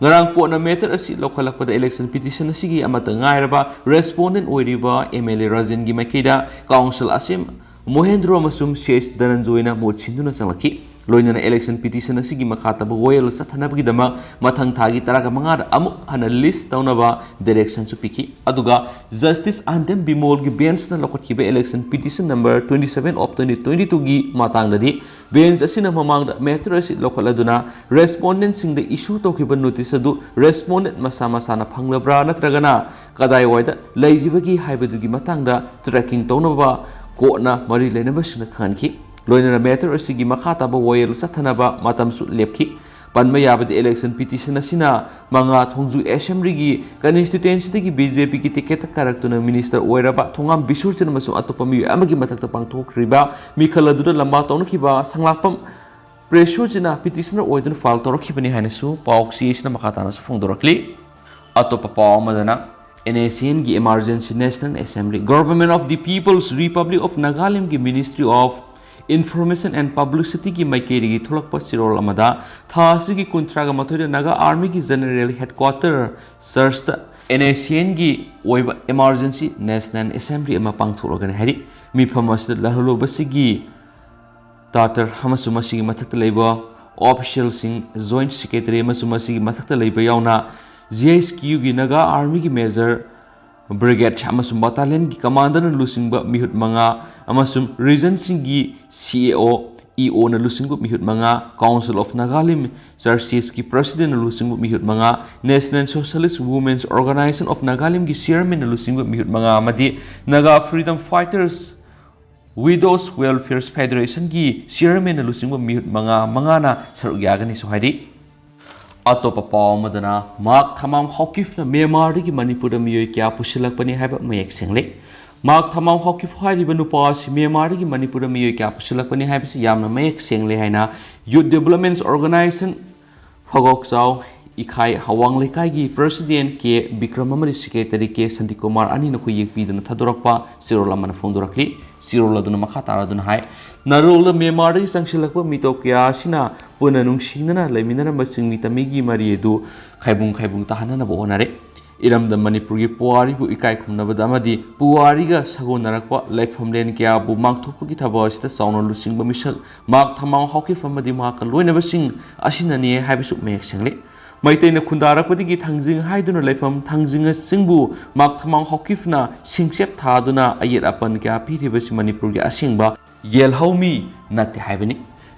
ꯉꯔꯥꯡ ꯀꯣꯔꯠꯅ ꯃꯦꯇꯔ ꯑꯁꯤ ꯂꯧꯈꯠꯂꯛꯄꯗ ꯏꯂꯦꯛꯁꯟ ꯄꯤꯇꯤꯁꯟ ꯑꯁꯤꯒꯤ ꯑꯃꯠꯇ ꯉꯥꯏꯔꯕ ꯔꯦꯁꯄꯣꯟꯗꯦꯟ ꯑꯣꯏꯔꯤꯕ ꯑꯦꯝ ꯑꯦꯜ ꯑꯦ ꯔꯥꯖꯦꯟꯒꯤ ꯃꯥꯏꯀꯩꯗ ꯀꯥꯎꯟꯁꯤꯜ ꯑꯁꯦꯝ ꯃꯣꯍꯦꯟꯗ꯭ꯔꯣ ꯑꯃꯁꯨꯡ ꯁꯤ ꯑꯩꯆ ꯙꯅꯟꯖꯣꯏꯅ ꯃꯍꯨꯠ ꯁꯤꯟꯗꯨꯅ ꯆꯪꯂꯛꯈꯤ꯫ ꯂꯣꯏꯅꯅ ꯏꯂꯦꯛꯁꯟ ꯄꯤꯇꯤꯁꯟ ꯑꯁꯤꯒꯤ ꯃꯈꯥ ꯇꯥꯕ ꯋꯥꯌꯦꯜ ꯆꯠꯊꯅꯕꯒꯤꯗꯃꯛ ꯃꯊꯪ ꯊꯥꯒꯤ ꯇꯔꯥꯒ ꯃꯉꯥꯗ ꯑꯃꯨꯛ ꯍꯟꯅ ꯂꯤꯁ ꯇꯧꯅꯕ ꯗꯥꯏꯔꯦꯛꯁꯟꯁꯨ ꯄꯤꯈꯤ꯫ ꯑꯗꯨꯒ ꯖꯁꯇꯤꯁ ꯑꯥꯟꯗꯦꯝ ꯕꯤꯃꯣꯜꯒꯤ ꯕꯦꯟꯁꯅ ꯂꯧꯈꯠꯈꯤꯕ election petition number twenty seven of twenty twenty ꯇꯨꯒꯤ ꯃꯇꯥꯡꯗꯗꯤ ꯕꯦꯟꯁ ꯑꯁꯤꯅ ꯃꯃꯥꯡꯗ ꯃꯦꯇꯔ ꯑꯁꯤ ꯂꯧꯈꯠꯂꯗꯨꯅ ꯔꯦꯁꯄꯣꯟꯗꯦꯟꯁꯤꯡꯗ ꯏꯁꯨ ꯇꯧꯈꯤꯕ ꯅꯣꯇꯤꯁ ꯑꯗꯨ ꯔꯦꯁꯄꯣꯟꯗꯦꯟ ꯃꯁꯥ ꯃꯁꯥꯅ ꯐꯪꯂꯕ꯭ꯔꯥ ꯅꯠꯇ꯭ꯔꯒꯅ ꯀꯗꯥꯏꯋꯥꯏꯗ ꯂꯩꯔꯤꯕꯒꯦ ꯍꯥꯏꯕꯗꯨꯒꯤ ꯃꯇꯥꯡꯗ ꯇ꯭ꯔꯦꯀꯤꯡ ꯇꯧꯅꯕ ꯀꯣꯔꯠꯅ ꯃꯔꯤ ꯂꯩꯅꯕꯁꯤꯡꯅ ꯈꯪꯍꯟꯈꯤ꯫ ꯂꯣꯏꯅꯅ ꯃꯦꯇꯔ ꯑꯁꯤꯒꯤ ꯃꯈꯥ ꯇꯥꯕ ꯋꯥꯌꯦꯜ ꯆꯠꯊꯅꯕ ꯃꯇꯝꯁꯨ ꯂꯦꯞꯈꯤ꯫ ꯄꯟꯕ ꯌꯥꯕꯗꯤ, ꯏꯂꯦꯛꯁꯟ ꯄꯤꯇꯤꯁꯟ ꯑꯁꯤꯅ ꯃꯉꯥ ꯊꯣꯡꯖꯨ ꯑꯦꯁꯦꯝꯕ꯭ꯂꯤꯒꯤ ꯀꯟꯁꯇꯤꯇ꯭ꯋꯦꯟꯁꯤꯗꯒꯤ ꯕꯤ ꯖꯦ ꯄꯤꯒꯤ ꯇꯤꯀꯦꯠꯇ ꯀꯥꯔꯛꯇꯨꯅ ꯃꯤꯅꯤꯁꯇꯔ ꯑꯣꯏꯔꯕ ꯊꯣꯉꯥꯝ ꯕꯤꯁ꯭ꯋꯖꯤꯠ ꯑꯃꯁꯨꯡ ꯑꯇꯣꯞꯄ ꯃꯤꯑꯣꯏ ꯑꯃꯒꯤ ꯃꯊꯛꯇ ꯄꯥꯡꯊꯣꯛꯈ꯭ꯔꯤꯕ ꯃꯤꯈꯜ ꯑꯗꯨꯗ ꯂꯝꯕꯥ ꯇꯧꯅꯈꯤꯕ ꯁꯪꯂꯥꯛꯄꯝ ꯄ꯭ꯔꯦꯁꯨꯖꯤꯅ ꯄꯤꯇꯤꯁꯅꯔ ꯑꯣꯏꯗꯨꯅ ꯐꯥꯏꯜ ꯇꯧꯔꯛꯈꯤꯕꯅꯤ ꯍꯥꯏꯅꯁꯨ ꯄꯥꯎ ꯆꯦ ꯑꯁꯤꯅ ꯃꯈꯥ ꯇꯥꯅꯁꯨ ꯐꯣꯡꯗꯣꯔꯛꯂꯤ꯫ ꯑꯇꯣꯞꯄ ꯄꯥꯎ ꯑꯃꯗꯅ, ꯑꯦꯟ ꯑꯦꯁ ꯑꯦꯟꯒꯤ Emergency National Assembly, Government of the People's Republic of Nagalandꯒꯤ Ministry of Information and Publicityꯒꯤ ꯃꯥꯏꯀꯩꯗꯒꯤ ꯊꯣꯛꯂꯛꯄ ꯆꯦꯔꯣꯜ ꯑꯃꯗ, ꯊꯥ ꯑꯁꯤꯒꯤ ꯀꯨꯟꯊ꯭ꯔꯥꯒ ꯃꯥꯊꯣꯏꯗ ꯅꯥꯒꯥ ꯑꯥꯔꯃꯤꯒꯤ ꯖꯦꯅꯔꯦꯜ ꯍꯦꯗꯀ꯭ꯋꯥꯇꯔ ꯆꯔꯆꯇ ꯑꯦꯟ ꯑꯦꯁ ꯑꯦꯟꯒꯤ ꯑꯣꯏꯕ Emergency National Assembly ꯑꯃ ꯄꯥꯡꯊꯣꯛꯂꯒꯅꯤ ꯍꯥꯏꯔꯤ꯫ ꯃꯤꯐꯝ ꯑꯁꯤꯗ ꯂꯥꯛꯍꯜꯂꯨꯕꯁꯤꯒꯤ ꯇꯥꯇꯔ ꯑꯃꯁꯨꯡ ꯃꯁꯤꯒꯤ ꯃꯊꯛꯇ ꯂꯩꯕ ꯑꯣꯐꯤꯁꯤꯌꯦꯜꯁꯤꯡ, ꯖꯣꯏꯟꯠ ꯁꯦꯀ꯭ꯔꯦꯇꯔꯤ ꯑꯃꯁꯨꯡ ꯃꯁꯤꯒꯤ ꯃꯊꯛꯇ ꯂꯩꯕ ꯌꯥꯎꯅ ꯖꯤ ꯑꯩꯆ ꯀ꯭ꯌꯨꯒꯤ ꯅꯥꯒꯥ ꯑꯥꯔꯃꯤꯒꯤ ꯃꯦꯖꯔ, ꯕ꯭ꯔꯤꯒꯦꯗ ꯑꯃꯁꯨꯡ ꯕꯠꯇꯥꯂꯤꯌꯟꯒꯤ ꯀꯃꯥꯟꯗꯔꯅ ꯂꯨꯆꯤꯡꯕ ꯃꯤꯍꯨꯠ ꯃꯉꯥ ꯑꯃꯁꯨꯡ ꯔꯤꯖꯟꯁꯤꯡꯒꯤ ꯁꯤ ꯑꯦ ꯑꯣ, ꯏ ꯑꯣꯅ ꯂꯨꯆꯤꯡꯕ ꯃꯤꯍꯨꯠ ꯃꯉꯥ, Council of Nagalim Churchesꯀꯤ ꯄ꯭ꯔꯁꯤꯗꯦꯟꯅ ꯂꯨꯆꯤꯡꯕ ꯃꯤꯍꯨꯠ ꯃꯉꯥ, National Socialist Women's Organization of Nagalimꯒꯤ ꯆꯤꯌꯔꯃꯦꯟꯅ ꯂꯨꯆꯤꯡꯕ ꯃꯤꯍꯨꯠ ꯃꯉꯥ ꯑꯃꯗꯤ Naga Freedom Fighters Widows Welfare Federationꯒꯤ ꯆꯤꯌꯔꯃꯦꯟꯅ ꯂꯨꯆꯤꯡꯕ ꯃꯤꯍꯨꯠ ꯃꯉꯥ ꯃꯉꯥꯅ ꯁꯔꯨꯛ ꯌꯥꯒꯅꯤꯁꯨ ꯍꯥꯏꯔꯤ꯫ ꯑꯇꯣꯞꯄ ꯄꯥꯎ ꯑꯃꯗꯅ, ꯃꯥꯔꯛ ꯊꯃꯥꯡ ꯍꯥꯎꯀꯤꯞꯅ ꯃ꯭ꯌꯥꯟꯃꯥꯔꯗꯒꯤ ꯃꯅꯤꯄꯨꯔꯗ ꯃꯤꯑꯣꯏ ꯀꯌꯥ ꯄꯨꯁꯤꯜꯂꯛꯄꯅꯤ ꯍꯥꯏꯕ ꯃꯌꯦꯛ ꯁꯦꯡꯂꯦ꯫ ꯃꯥꯔꯛ ꯊꯃꯥꯡ ꯍꯥꯎꯀꯤꯞ ꯍꯥꯏꯔꯤꯕ ꯅꯨꯄꯥ ꯑꯁꯤ ꯃ꯭ꯌꯥꯟꯃꯥꯔꯗꯒꯤ ꯃꯅꯤꯄꯨꯔꯗ ꯃꯤꯑꯣꯏ ꯀꯌꯥ ꯄꯨꯁꯤꯜꯂꯛꯄꯅꯤ ꯍꯥꯏꯕꯁꯤ ꯌꯥꯝꯅ ꯃꯌꯦꯛ ꯁꯦꯡꯂꯦ ꯍꯥꯏꯅ Youth Development Organization ꯐꯒꯣꯛꯆꯥꯎ ꯏꯈꯥꯏ ꯍꯋꯥꯡ ꯂꯩꯀꯥꯏꯒꯤ President ꯀꯦ ꯕꯤꯀ꯭ꯔꯝ ꯑꯃꯗꯤ Secretary ꯀꯦ ꯁꯥꯟꯇꯤꯀꯨꯃꯥꯔ ꯑꯅꯤꯅ ꯈꯨꯌꯦꯛ ꯄꯤꯗꯨꯅ ꯊꯥꯗꯣꯔꯛꯄ ꯆꯦꯔꯣꯜ ꯑꯃꯅ ꯐꯣꯡꯗꯣꯔꯛꯂꯤ꯫ ꯆꯦꯔꯣꯜ ꯑꯗꯨꯅ ꯃꯈꯥ ꯇꯥꯔꯗꯨꯅ ꯍꯥꯏ, ꯅꯥꯔꯣꯜꯗ ꯃ꯭ꯌꯥꯟꯃꯥꯔꯗꯒꯤ ꯆꯪꯁꯤꯜꯂꯛꯄ ꯃꯤꯇꯣꯞ ꯀꯌꯥ ꯑꯁꯤꯅ ꯄꯨꯟꯅ ꯅꯨꯡꯁꯤꯅꯅ ꯂꯩꯃꯤꯟꯅꯔꯝꯕꯁꯤꯡ ꯃꯤꯇꯝꯃꯤꯒꯤ ꯃꯔꯤ ꯑꯗꯨ ꯈꯥꯏꯕꯨꯡ ꯈꯥꯏꯕꯨꯡ ꯇꯥꯍꯟꯅꯅꯕ ꯍꯣꯠꯅꯔꯦ꯫ ꯏꯔꯝꯗꯝ ꯃꯅꯤꯄꯨꯔꯒꯤ ꯄꯨꯋꯥꯔꯤꯕꯨ ꯏꯀꯥꯏ ꯈꯨꯝꯅꯕꯗ ꯑꯃꯗꯤ ꯄꯨꯋꯥꯔꯤꯒ ꯁꯥꯒꯣꯟꯅꯔꯛꯄ ꯂꯩꯐꯝꯂꯦꯟ ꯀꯌꯥꯕꯨ ꯃꯥꯡꯊꯣꯛꯄꯒꯤ ꯊꯕꯛ ꯑꯁꯤꯗ ꯆꯥꯎꯅ ꯂꯨꯆꯤꯡꯕ ꯃꯤꯁꯛ ꯃꯥꯔꯛ ꯊꯃꯥꯡ ꯍꯥꯎꯀꯤꯞ ꯑꯃꯗꯤ ꯃꯍꯥꯛꯀ ꯂꯣꯏꯅꯕꯁꯤꯡ ꯑꯁꯤꯅꯅꯤ ꯍꯥꯏꯕꯁꯨ ꯃꯌꯦꯛ ꯁꯦꯡꯂꯤ꯫ ꯃꯩꯇꯩꯅ ꯈꯨꯟꯗꯥꯔꯛꯄꯗꯒꯤ ꯊꯥꯡꯖꯤꯡ ꯍꯥꯏꯗꯨꯅ ꯂꯩꯐꯝ ꯊꯥꯡꯖꯤꯡ ꯑꯁꯤꯡꯕꯨ ꯃꯥꯔꯛ ꯊꯃꯥꯡ ꯍꯥꯎꯀꯤꯞꯅ ꯁꯤꯡꯆꯦꯞ ꯊꯥꯗꯨꯅ ꯑꯌꯦꯠ ꯑꯄꯟ ꯀꯌꯥ ꯄꯤꯔꯤꯕꯁꯤ ꯃꯅꯤꯄꯨꯔꯒꯤ ꯑꯁꯦꯡꯕ ꯌꯦꯜꯍꯧꯃꯤ ꯅꯠꯇꯦ ꯍꯥꯏꯕꯅꯤ꯫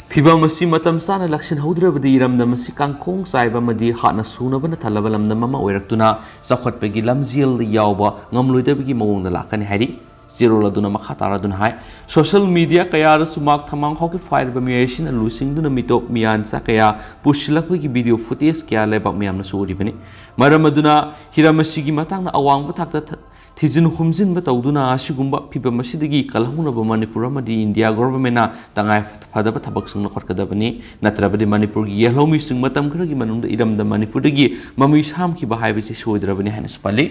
ꯐꯤꯚꯝ ꯑꯁꯤ ꯃꯇꯝ ꯆꯥꯅ ꯂꯥꯛꯁꯤꯟꯍꯧꯗ꯭ꯔꯕꯗꯤ ꯏꯔꯝꯗꯝ ꯑꯁꯤ ꯀꯥꯡꯈꯣꯡ ꯆꯥꯏꯕ ꯑꯃꯗꯤ ꯍꯥꯠꯅ ꯁꯨꯅꯕꯅ ꯊꯜꯂꯕ ꯂꯝꯗꯝ ꯑꯃ ꯑꯣꯏꯔꯛꯇꯨꯅ ꯆꯥꯎꯈꯠꯄꯒꯤ ꯂꯝꯖꯦꯜꯗ ꯌꯥꯎꯕ ꯉꯝꯂꯣꯏꯗꯕꯒꯤ ꯃꯑꯣꯡꯗ ꯂꯥꯛꯀꯅꯤ ꯍꯥꯏꯔꯤ꯫ ꯆꯦꯔꯣꯜ ꯑꯗꯨꯅ ꯃꯈꯥ ꯇꯥꯔꯗꯨꯅ ꯍꯥꯏ, ꯁꯣꯁꯤꯌꯦꯜ ꯃꯤꯗꯤꯌꯥ ꯀꯌꯥꯗꯁꯨ ꯃꯥꯔꯛ ꯊꯃꯥꯡ ꯍꯥꯎꯀꯤꯞ ꯍꯥꯏꯔꯤꯕ ꯃꯤꯑꯣꯏ ꯑꯁꯤꯅ ꯂꯨꯆꯤꯡꯗꯨꯅ ꯃꯤꯇꯣꯞ ꯃꯤꯌꯥꯟꯆꯥ ꯀꯌꯥ ꯄꯨꯁꯤꯜꯂꯛꯄꯒꯤ ꯚꯤꯗꯤꯑꯣ ꯐꯨꯇꯦꯖ ꯀꯌꯥ ꯂꯩꯕꯥꯛ ꯃꯤꯌꯥꯝꯅꯁꯨ ꯎꯔꯤꯕꯅꯤ꯫ ꯃꯔꯝ ꯑꯗꯨꯅ ꯍꯤꯔꯝ ꯑꯁꯤꯒꯤ ꯃꯇꯥꯡꯗ ꯑꯋꯥꯡꯕ ꯊꯥꯛꯇ ꯊ-, ꯊꯤꯖꯤꯟ ꯍꯨꯝꯖꯤꯟꯕ ꯇꯧꯗꯨꯅ ꯑꯁꯤꯒꯨꯝꯕ ꯐꯤꯚꯝ ꯑꯁꯤꯗꯒꯤ ꯀꯜꯍꯧꯅꯕ ꯃꯅꯤꯄꯨꯔ ꯑꯃꯗꯤ ꯏꯟꯗꯤꯌꯥ ꯒꯣꯚꯔꯟꯃꯦꯟꯅ ꯇꯉꯥꯏ ꯐꯗꯕ ꯊꯕꯛꯁꯤꯡ ꯂꯧꯈꯠꯀꯗꯕꯅꯤ꯫ ꯅꯠꯇ꯭ꯔꯕꯗꯤ ꯃꯅꯤꯄꯨꯔꯒꯤ ꯌꯦꯜꯍꯧꯃꯤꯁꯤꯡ ꯃꯇꯝ ꯈꯔꯒꯤ ꯃꯅꯨꯡꯗ ꯏꯔꯝꯗꯝ ꯃꯅꯤꯄꯨꯔꯗꯒꯤ ꯃꯃꯩ ꯁꯥꯝꯈꯤꯕ ꯍꯥꯏꯕꯁꯤ ꯁꯣꯏꯗ꯭ꯔꯕꯅꯤ ꯍꯥꯏꯅꯁꯨ ꯄꯜꯂꯤ꯫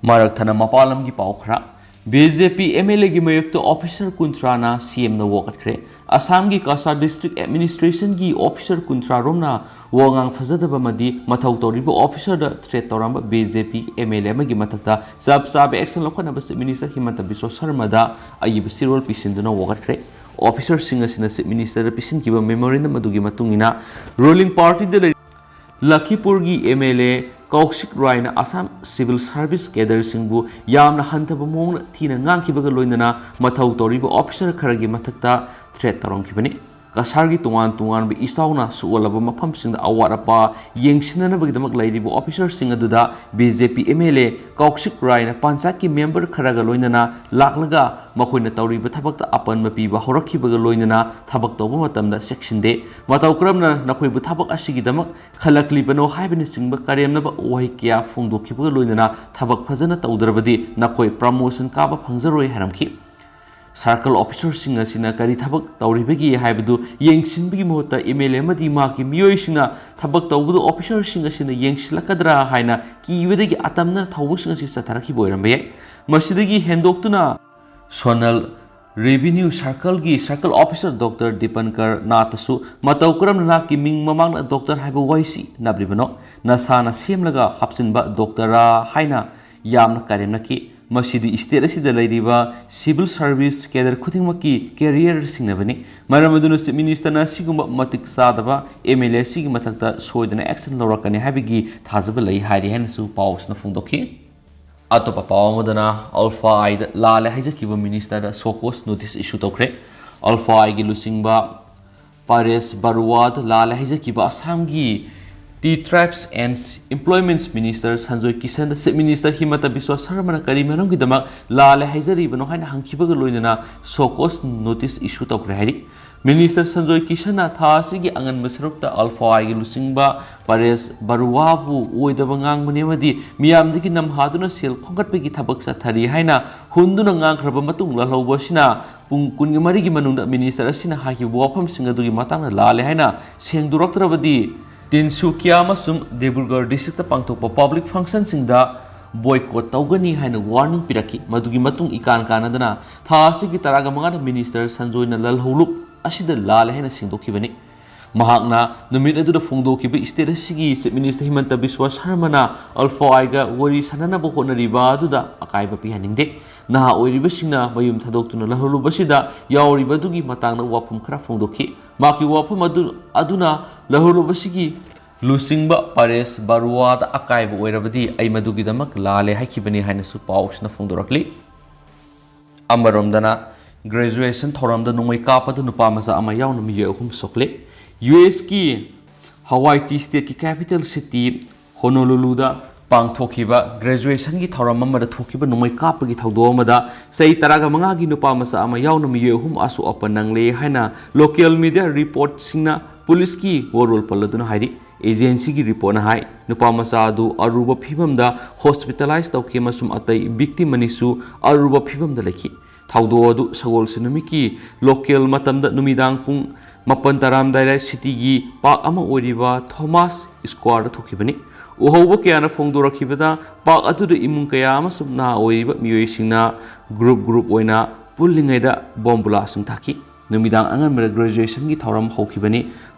ꯃꯔꯛ ꯊꯠꯅ ꯃꯄꯥꯟ ꯂꯝꯒꯤ ꯄꯥꯎ ꯈꯔ꯫ B J P M L ꯑꯦꯒꯤ ꯃꯥꯌꯣꯛꯇ ꯑꯣꯐꯤꯁꯥꯔ ꯀꯨꯟꯊ꯭ꯔꯥꯅ ꯁꯤ ꯑꯦꯝꯗ ꯋꯥꯀꯠꯈ꯭ꯔꯦ꯫ ꯑꯁꯥꯝꯒꯤ ꯀꯁꯥꯔ ꯗꯤꯁꯇ꯭ꯔꯤꯛ ꯑꯦꯗꯃꯤꯅꯤꯁꯇ꯭ꯔꯦꯁꯟꯒꯤ ꯑꯣꯐꯤꯁꯥꯔ ꯀꯨꯟꯊ꯭ꯔꯥ ꯔꯣꯝꯅ ꯋꯥꯉꯥꯡ ꯐꯖꯗꯕ ꯑꯃꯗꯤ ꯃꯊꯧ ꯇꯧꯔꯤꯕ ꯑꯣꯐꯤꯁꯥꯔꯗ ꯊ꯭ꯔꯦꯠ ꯇꯧꯔꯝꯕ B J P M L ꯑꯦ ꯑꯃꯒꯤ ꯃꯊꯛꯇ ꯆꯞ ꯆꯥꯕ ꯑꯦꯛꯁꯟ ꯂꯧꯈꯠꯅꯕ ꯆꯤꯐ ꯃꯤꯅꯤꯁꯇꯔ ꯍꯤꯃꯟꯇ ꯕꯤꯁ꯭ꯋ ꯁꯔꯃꯗ ꯑꯏꯕ ꯆꯦꯔꯣꯜ ꯄꯤꯁꯤꯟꯗꯨꯅ ꯋꯥꯀꯠꯈ꯭ꯔꯦ꯫ ꯑꯣꯐꯤꯁꯥꯔꯁꯤꯡ ꯑꯁꯤꯅ ꯆꯤꯐ ꯃꯤꯅꯤꯁꯇꯔꯗ ꯄꯤꯁꯤꯟꯈꯤꯕ ꯃꯦꯃꯣꯔꯦꯟꯗꯝ ꯑꯗꯨꯒꯤ ꯃꯇꯨꯡ ꯏꯟꯅ ꯔꯨꯂꯤꯡ ꯄꯥꯔꯇꯤꯗ ꯂꯩꯔꯤ ꯂꯈꯤꯄꯨꯔꯒꯤ ꯑꯦꯝ ꯑꯦꯜ ꯑꯦ ꯀꯧꯁꯤꯛ ꯔꯥꯏꯅ ꯑꯁꯥꯝ ꯁꯤꯚꯤꯜ ꯁꯥꯔꯚꯤꯁ ꯀꯦꯗꯔꯁꯤꯡꯕꯨ ꯌꯥꯝꯅ ꯍꯟꯊꯕ ꯃꯑꯣꯡꯗ ꯊꯤꯅ ꯉꯥꯡꯈꯤꯕꯒ ꯂꯣꯏꯅꯅ ꯃꯊꯧ ꯇꯧꯔꯤꯕ ꯑꯣꯐꯤꯁꯥꯔ ꯈꯔꯒꯤ ꯃꯊꯛꯇ ꯊ꯭ꯔꯦꯠ ꯇꯧꯔꯝꯈꯤꯕꯅꯤ꯫ ꯀꯁꯥꯔꯒꯤ ꯇꯣꯉꯥꯟ ꯇꯣꯉꯥꯟꯕ ꯏꯆꯥꯎꯅ ꯁꯣꯛꯍꯜꯂꯕ ꯃꯐꯝꯁꯤꯡꯗ ꯑꯋꯥꯠ ꯑꯄꯥ ꯌꯦꯡꯁꯤꯟꯅꯅꯕꯒꯤꯗꯃꯛ ꯂꯩꯔꯤꯕ ꯑꯣꯐꯤꯁꯔꯁꯤꯡ ꯑꯗꯨꯗ B J P M L A Kaushik ꯔꯥꯏꯅ ꯄꯟꯆꯥꯌꯠꯀꯤ ꯃꯦꯝꯕꯔ ꯈꯔꯒ ꯂꯣꯏꯅꯅ ꯂꯥꯛꯂꯒ ꯃꯈꯣꯏꯅ ꯇꯧꯔꯤꯕ ꯊꯕꯛꯇ ꯑꯄꯟꯕ ꯄꯤꯕ ꯍꯧꯔꯛꯈꯤꯕꯒ ꯂꯣꯏꯅꯅ ꯊꯕꯛ ꯇꯧꯕ ꯃꯇꯝꯗ ꯆꯦꯛꯁꯤꯟꯗꯦ꯫ ꯃꯇꯧ ꯀꯔꯝꯅ ꯅꯈꯣꯏꯕꯨ ꯊꯕꯛ ꯑꯁꯤꯒꯤꯗꯃꯛ ꯈꯜꯂꯛꯂꯤꯕꯅꯣ ꯍꯥꯏꯕꯅꯆꯤꯡꯕ ꯀꯔꯦꯝꯅꯕ ꯋꯥꯍꯩ ꯀꯌꯥ ꯐꯣꯡꯗꯣꯛꯈꯤꯕꯒ ꯂꯣꯏꯅꯅ ꯊꯕꯛ ꯐꯖꯅ ꯇꯧꯗ꯭ꯔꯕꯗꯤ ꯅꯈꯣꯏ ꯄ꯭ꯔꯃꯣꯁꯟ ꯀꯥꯕ ꯐꯪꯖꯔꯣꯏ ꯍꯥꯏꯔꯝꯈꯤ꯫ ꯁꯥꯔꯀꯜ ꯑꯣꯐꯤꯁꯔꯁꯤꯡ ꯑꯁꯤꯅ ꯀꯔꯤ ꯊꯕꯛ ꯇꯧꯔꯤꯕꯒꯦ ꯍꯥꯏꯕꯗꯨ ꯌꯦꯡꯁꯤꯟꯕꯒꯤ ꯃꯍꯨꯠꯇ ꯑꯦꯝ ꯑꯦꯜ ꯑꯦ ꯑꯃꯗꯤ ꯃꯍꯥꯛꯀꯤ ꯃꯤꯑꯣꯏꯁꯤꯡꯅ ꯊꯕꯛ ꯇꯧꯕꯗꯨ ꯑꯣꯐꯤꯁꯔꯁꯤꯡ ꯑꯁꯤꯅ ꯌꯦꯡꯁꯤꯜꯂꯛꯀꯗ꯭ꯔꯥ ꯍꯥꯏꯅ ꯀꯤꯕꯗꯒꯤ ꯑꯇꯝꯅꯅ ꯊꯧꯑꯣꯡꯁꯤꯡ ꯑꯁꯤ ꯆꯠꯊꯔꯛꯈꯤꯕ ꯑꯣꯏꯔꯝꯕ ꯌꯥꯏ꯫ ꯃꯁꯤꯗꯒꯤ ꯍꯦꯟꯗꯣꯛꯇꯨꯅ ꯁꯣꯅꯜ ꯔꯦꯚꯤꯅ꯭ꯌꯨ ꯁꯥꯔꯀꯜꯒꯤ ꯁꯥꯔꯀꯜ ꯑꯣꯐꯤꯁꯔ ꯗꯣꯛꯇꯔ ꯗꯤꯄꯟꯀꯔ ꯅꯥꯊꯁꯨ ꯃꯇꯧ ꯀꯔꯝꯅ ꯅꯍꯥꯛꯀꯤ ꯃꯤꯡ ꯃꯃꯥꯡꯗ ꯗꯣꯛꯇꯔ ꯍꯥꯏꯕ ꯋꯥꯍꯩꯁꯤ ꯅꯞꯂꯤꯕꯅꯣ? ꯅꯁꯥꯅ ꯁꯦꯝꯂꯒ ꯍꯥꯞꯆꯤꯟꯕ ꯗꯣꯛꯇꯔꯥ ꯍꯥꯏꯅ ꯌꯥꯝꯅ ꯀꯔꯦꯝꯅꯈꯤ꯫ ꯃꯁꯤꯗꯤ ꯁ꯭ꯇꯦꯠ ꯑꯁꯤꯗ ꯂꯩꯔꯤꯕ ꯁꯤꯚꯤꯜ ꯁꯥꯔꯚꯤꯁ ꯀꯦꯗꯔ ꯈꯨꯗꯤꯡꯃꯛꯀꯤ ꯀꯦꯔꯤꯌꯔ ꯁꯤꯡꯅꯕꯅꯤ꯫ ꯃꯔꯝ ꯑꯗꯨꯅ ꯆꯤꯐ ꯃꯤꯅꯤꯁꯇꯔꯅ ꯑꯁꯤꯒꯨꯝꯕ ꯃꯇꯤꯛ ꯆꯥꯗꯕ ꯑꯦꯝ ꯑꯦꯜ ꯑꯦ ꯑꯁꯤꯒꯤ ꯃꯊꯛꯇ ꯁꯣꯏꯗꯅ ꯑꯦꯛꯁꯟ ꯂꯧꯔꯛꯀꯅꯤ ꯍꯥꯏꯕꯒꯤ ꯊꯥꯖꯕ ꯂꯩ ꯍꯥꯏꯔꯤ ꯍꯥꯏꯅꯁꯨ ꯄꯥꯎ ꯑꯁꯤꯅ ꯐꯣꯡꯗꯣꯛꯈꯤ꯫ ꯑꯇꯣꯞꯄ ꯄꯥꯎ ꯑꯃꯗꯅ ꯑꯜꯐꯥ ꯑꯥꯏꯗ ꯂꯥꯜꯂꯦ ꯍꯥꯏꯖꯈꯤꯕ ꯃꯤꯅꯤꯁꯇꯔꯗ ꯁꯣ ꯀꯣꯁ ꯅꯣꯇꯤꯁ ꯏꯁꯨ ꯇꯧꯈ꯭ꯔꯦ꯫ ꯑꯜꯐꯥ ꯑꯥꯏꯒꯤ ꯂꯨꯆꯤꯡꯕ ꯄꯥꯔꯦꯁ ꯕꯔꯨꯋꯥꯗ ꯂꯥꯜꯂꯦ ꯍꯥꯏꯖꯈꯤꯕ ꯑꯁꯥꯝꯒꯤ tea tribes and employments minister Sanjoy ꯀꯤꯁꯟꯗ ꯆꯤꯐ ꯃꯤꯅꯤꯁꯇꯔ ꯍꯤꯃꯟꯇ ꯕꯤꯁ꯭ꯋꯥ ꯁꯔꯃꯅ ꯀꯔꯤ ꯃꯔꯝꯒꯤꯗꯃꯛ ꯂꯥꯜꯂꯦ ꯍꯥꯏꯖꯔꯤꯕꯅꯣ ꯍꯥꯏꯅ ꯍꯪꯈꯤꯕꯒ ꯂꯣꯏꯅꯅ ꯁꯣ ꯀꯣꯁ ꯅꯣꯇꯤꯁ ꯏꯁꯨ ꯇꯧꯈ꯭ꯔꯦ ꯍꯥꯏꯔꯤ꯫ ꯃꯤꯅꯤꯁꯇꯔ ꯁꯟꯖꯣꯏ ꯀꯤꯁꯟꯅ ꯊꯥ ꯑꯁꯤꯒꯤ ꯑꯉꯟꯕ ꯁꯔꯨꯛꯇ ꯑꯜꯐꯥ ꯑꯥꯏꯒꯤ ꯂꯨꯆꯤꯡꯕ ꯄꯥꯔꯦꯁ ꯕꯔꯨꯋꯥꯕꯨ ꯑꯣꯏꯗꯕ ꯉꯥꯡꯕꯅꯤ ꯑꯃꯗꯤ ꯃꯤꯌꯥꯝꯗꯒꯤ ꯅꯝꯍꯥꯗꯨꯅ ꯁꯦꯜ ꯈꯣꯝꯒꯠꯄꯒꯤ ꯊꯕꯛ ꯆꯠꯊꯔꯤ ꯍꯥꯏꯅ ꯍꯨꯟꯗꯨꯅ ꯉꯥꯡꯈ꯭ꯔꯕ ꯃꯇꯨꯡ ꯂꯥꯜꯍꯧꯕ ꯑꯁꯤꯅ ꯄꯨꯡ ꯀꯨꯟꯃꯔꯤꯒꯤ ꯃꯅꯨꯡꯗ ꯃꯤꯅꯤꯁꯇꯔ ꯑꯁꯤꯅ ꯍꯥꯏꯈꯤꯕ ꯋꯥꯐꯝꯁꯤꯡ ꯑꯗꯨꯒꯤ ꯃꯇꯥꯡꯗ ꯂꯥꯜꯂꯦ ꯍꯥꯏꯅ ꯁꯦꯡꯗꯣꯔꯛꯇ꯭ꯔꯕꯗꯤ ꯇꯤꯟꯁꯨꯀꯤꯌꯥ ꯑꯃꯁꯨꯡ ꯗꯤꯕ꯭ꯔꯨꯒꯔ ꯗꯤꯁꯇ꯭ꯔꯤꯛꯇ ꯄꯥꯡꯊꯣꯛꯄ ꯄꯕ꯭ꯂꯤꯛ ꯐꯪꯁꯟꯁꯤꯡꯗ ꯕꯣꯏꯀꯣꯠ ꯇꯧꯒꯅꯤ ꯍꯥꯏꯅ ꯋꯥꯔꯅꯤꯡ ꯄꯤꯔꯛꯈꯤ꯫ ꯃꯗꯨꯒꯤ ꯃꯇꯨꯡ ꯏꯀꯥꯟ ꯀꯥꯟꯅꯗꯅ ꯊꯥ ꯑꯁꯤꯒꯤ ꯇꯔꯥꯒ ꯃꯉꯥꯗ ꯃꯤꯅꯤꯁꯇꯔ ꯁꯟꯖꯣꯏꯅ ꯂꯥꯜꯍꯧꯂꯨꯞ ꯑꯁꯤꯗ ꯂꯥꯜꯂꯦ ꯍꯥꯏꯅ ꯁꯦꯡꯗꯣꯛꯈꯤꯕꯅꯤ꯫ ꯃꯍꯥꯛꯅ ꯅꯨꯃꯤꯠ ꯑꯗꯨꯗ ꯐꯣꯡꯗꯣꯛꯈꯤꯕ ꯁ꯭ꯇꯦꯠ ꯑꯁꯤꯒꯤ chief minister Himanta Biswa ꯁꯔꯃꯅ alpha ꯑꯥꯏꯒ ꯋꯥꯔꯤ ꯁꯥꯟꯅꯅꯕ ꯍꯣꯠꯅꯔꯤꯕ ꯑꯗꯨꯗ ꯑꯀꯥꯏꯕ ꯄꯤꯍꯟꯅꯤꯡꯗꯦ꯫ ꯅꯍꯥ ꯑꯣꯏꯔꯤꯕꯁꯤꯡꯅ ꯃꯌꯨꯝ ꯊꯥꯗꯣꯛꯇꯨꯅ ꯂꯥꯜꯍꯧꯂꯨꯞ ꯑꯁꯤꯗ ꯌꯥꯎꯔꯤꯕ ꯑꯗꯨꯒꯤ ꯃꯇꯥꯡꯗ ꯋꯥꯐꯝ ꯈꯔ ꯐꯣꯡꯗꯣꯛꯈꯤ꯫ ꯃꯍꯥꯛꯀꯤ ꯋꯥꯐꯝ ꯑꯗꯨ, ꯑꯗꯨꯅ ꯂꯥꯜꯍꯧꯂꯨꯞ ꯑꯁꯤꯒꯤ ꯂꯨꯆꯤꯡꯕ ꯄꯥꯔꯦꯁ ꯕꯔꯨꯋꯥꯗ ꯑꯀꯥꯏꯕ ꯑꯣꯏꯔꯕꯗꯤ ꯑꯩ ꯃꯗꯨꯒꯤꯗꯃꯛ ꯂꯥꯜꯂꯦ ꯍꯥꯏꯈꯤꯕꯅꯤ ꯍꯥꯏꯅꯁꯨ ꯄꯥꯎ ꯑꯁꯤꯅ ꯐꯣꯡꯗꯣꯔꯛꯂꯤ꯫ ꯑꯃꯔꯣꯝꯗꯅ Graduation ꯊꯧꯔꯝꯗ ꯅꯣꯡꯃꯩ ꯀꯥꯞꯄꯗ ꯅꯨꯄꯥ ꯃꯆꯥ ꯑꯃ ꯌꯥꯎꯅ ꯃꯤꯑꯣꯏ ꯑꯍꯨꯝ ꯁꯣꯛꯂꯦ꯫ ꯌꯨ ꯑꯦꯁꯀꯤ ꯍꯋꯥꯏꯇꯤ ꯁ꯭ꯇꯦꯠꯀꯤ ꯀꯦꯄꯤꯇꯦꯜ ꯁꯤꯇꯤ ꯍꯣꯅꯣꯂꯨꯂꯨꯗ ꯄꯥꯡꯊꯣꯛꯈꯤꯕ ꯒ꯭ꯔꯦꯖꯨꯑꯦꯁꯟꯒꯤ ꯊꯧꯔꯝ ꯑꯃꯗ ꯊꯣꯛꯈꯤꯕ ꯅꯣꯡꯃꯩ ꯀꯥꯞꯄꯒꯤ ꯊꯧꯗꯣꯛ ꯑꯃꯗ ꯆꯍꯤ ꯇꯔꯥꯒ ꯃꯉꯥꯒꯤ ꯅꯨꯄꯥ ꯃꯆꯥ ꯑꯃ ꯌꯥꯎꯅ ꯃꯤꯑꯣꯏ ꯑꯍꯨꯝ ꯑꯁꯣꯛ ꯑꯄꯟ ꯅꯪꯂꯦ ꯍꯥꯏꯅ ꯂꯣꯀꯦꯜ ꯃꯤꯗꯤꯌꯥ ꯔꯤꯄꯣꯔꯠꯁꯤꯡꯅ ꯄꯨꯂꯤꯁꯀꯤ ꯋꯥꯔꯣꯜ ꯄꯜꯂꯗꯨꯅ ꯍꯥꯏꯔꯤ꯫ ꯑꯦꯖꯦꯟꯁꯤꯒꯤ ꯔꯤꯄꯣꯔꯠꯅ ꯍꯥꯏ, ꯅꯨꯄꯥ ꯃꯆꯥ ꯑꯗꯨ ꯑꯔꯨꯕ ꯐꯤꯕꯝꯗ ꯍꯣꯁꯄꯤꯇꯥꯂꯥꯏꯖ ꯇꯧꯈꯤ ꯑꯃꯁꯨꯡ ꯑꯇꯩ ꯚꯤꯛꯇꯤꯝ ꯑꯅꯤꯁꯨ ꯑꯔꯨꯕ ꯐꯤꯕꯝꯗ ꯂꯩꯈꯤ꯫ ꯊꯧꯗꯣꯛ ꯑꯗꯨ ꯁꯒꯣꯜꯁꯦꯟ ꯅꯨꯃꯤꯠꯀꯤ ꯂꯣꯀꯦꯜ ꯃꯇꯝꯗ ꯅꯨꯃꯤꯗꯥꯡ ꯄꯨꯡ ꯃꯥꯄꯟ ꯇꯔꯥꯔꯝꯗꯥꯏꯗ ꯁꯤꯇꯤꯒꯤ ꯄꯥꯔꯛ ꯑꯃ ꯑꯣꯏꯔꯤꯕ ꯊꯣꯃꯥꯁ ꯁ꯭ꯀ꯭ꯋꯥꯔꯗ ꯊꯣꯛꯈꯤꯕꯅꯤ꯫ ꯎꯍꯧꯕ ꯀꯌꯥꯅ ꯐꯣꯡꯗꯣꯔꯛꯈꯤꯕꯗ, ꯄꯥꯔꯛ ꯑꯗꯨꯗ ꯏꯃꯨꯡ ꯀꯌꯥ ꯑꯃꯁꯨꯡ ꯅꯍꯥ ꯑꯣꯏꯔꯤꯕ ꯃꯤꯑꯣꯏꯁꯤꯡꯅ ꯒ꯭ꯔꯨꯞ ꯒ꯭ꯔꯨꯞ ꯑꯣꯏꯅ ꯄꯨꯜꯂꯤꯉꯩꯗ ꯕꯣꯝꯕꯨꯂꯥꯁꯤꯡ ꯊꯥꯈꯤ꯫ ꯅꯨꯃꯤꯗꯥꯡ ꯑꯉꯟꯕꯗ ꯒ꯭ꯔꯦꯖꯨꯑꯦꯁꯟꯒꯤ ꯊꯧꯔꯝ ꯍꯧꯈꯤꯕꯅꯤ꯫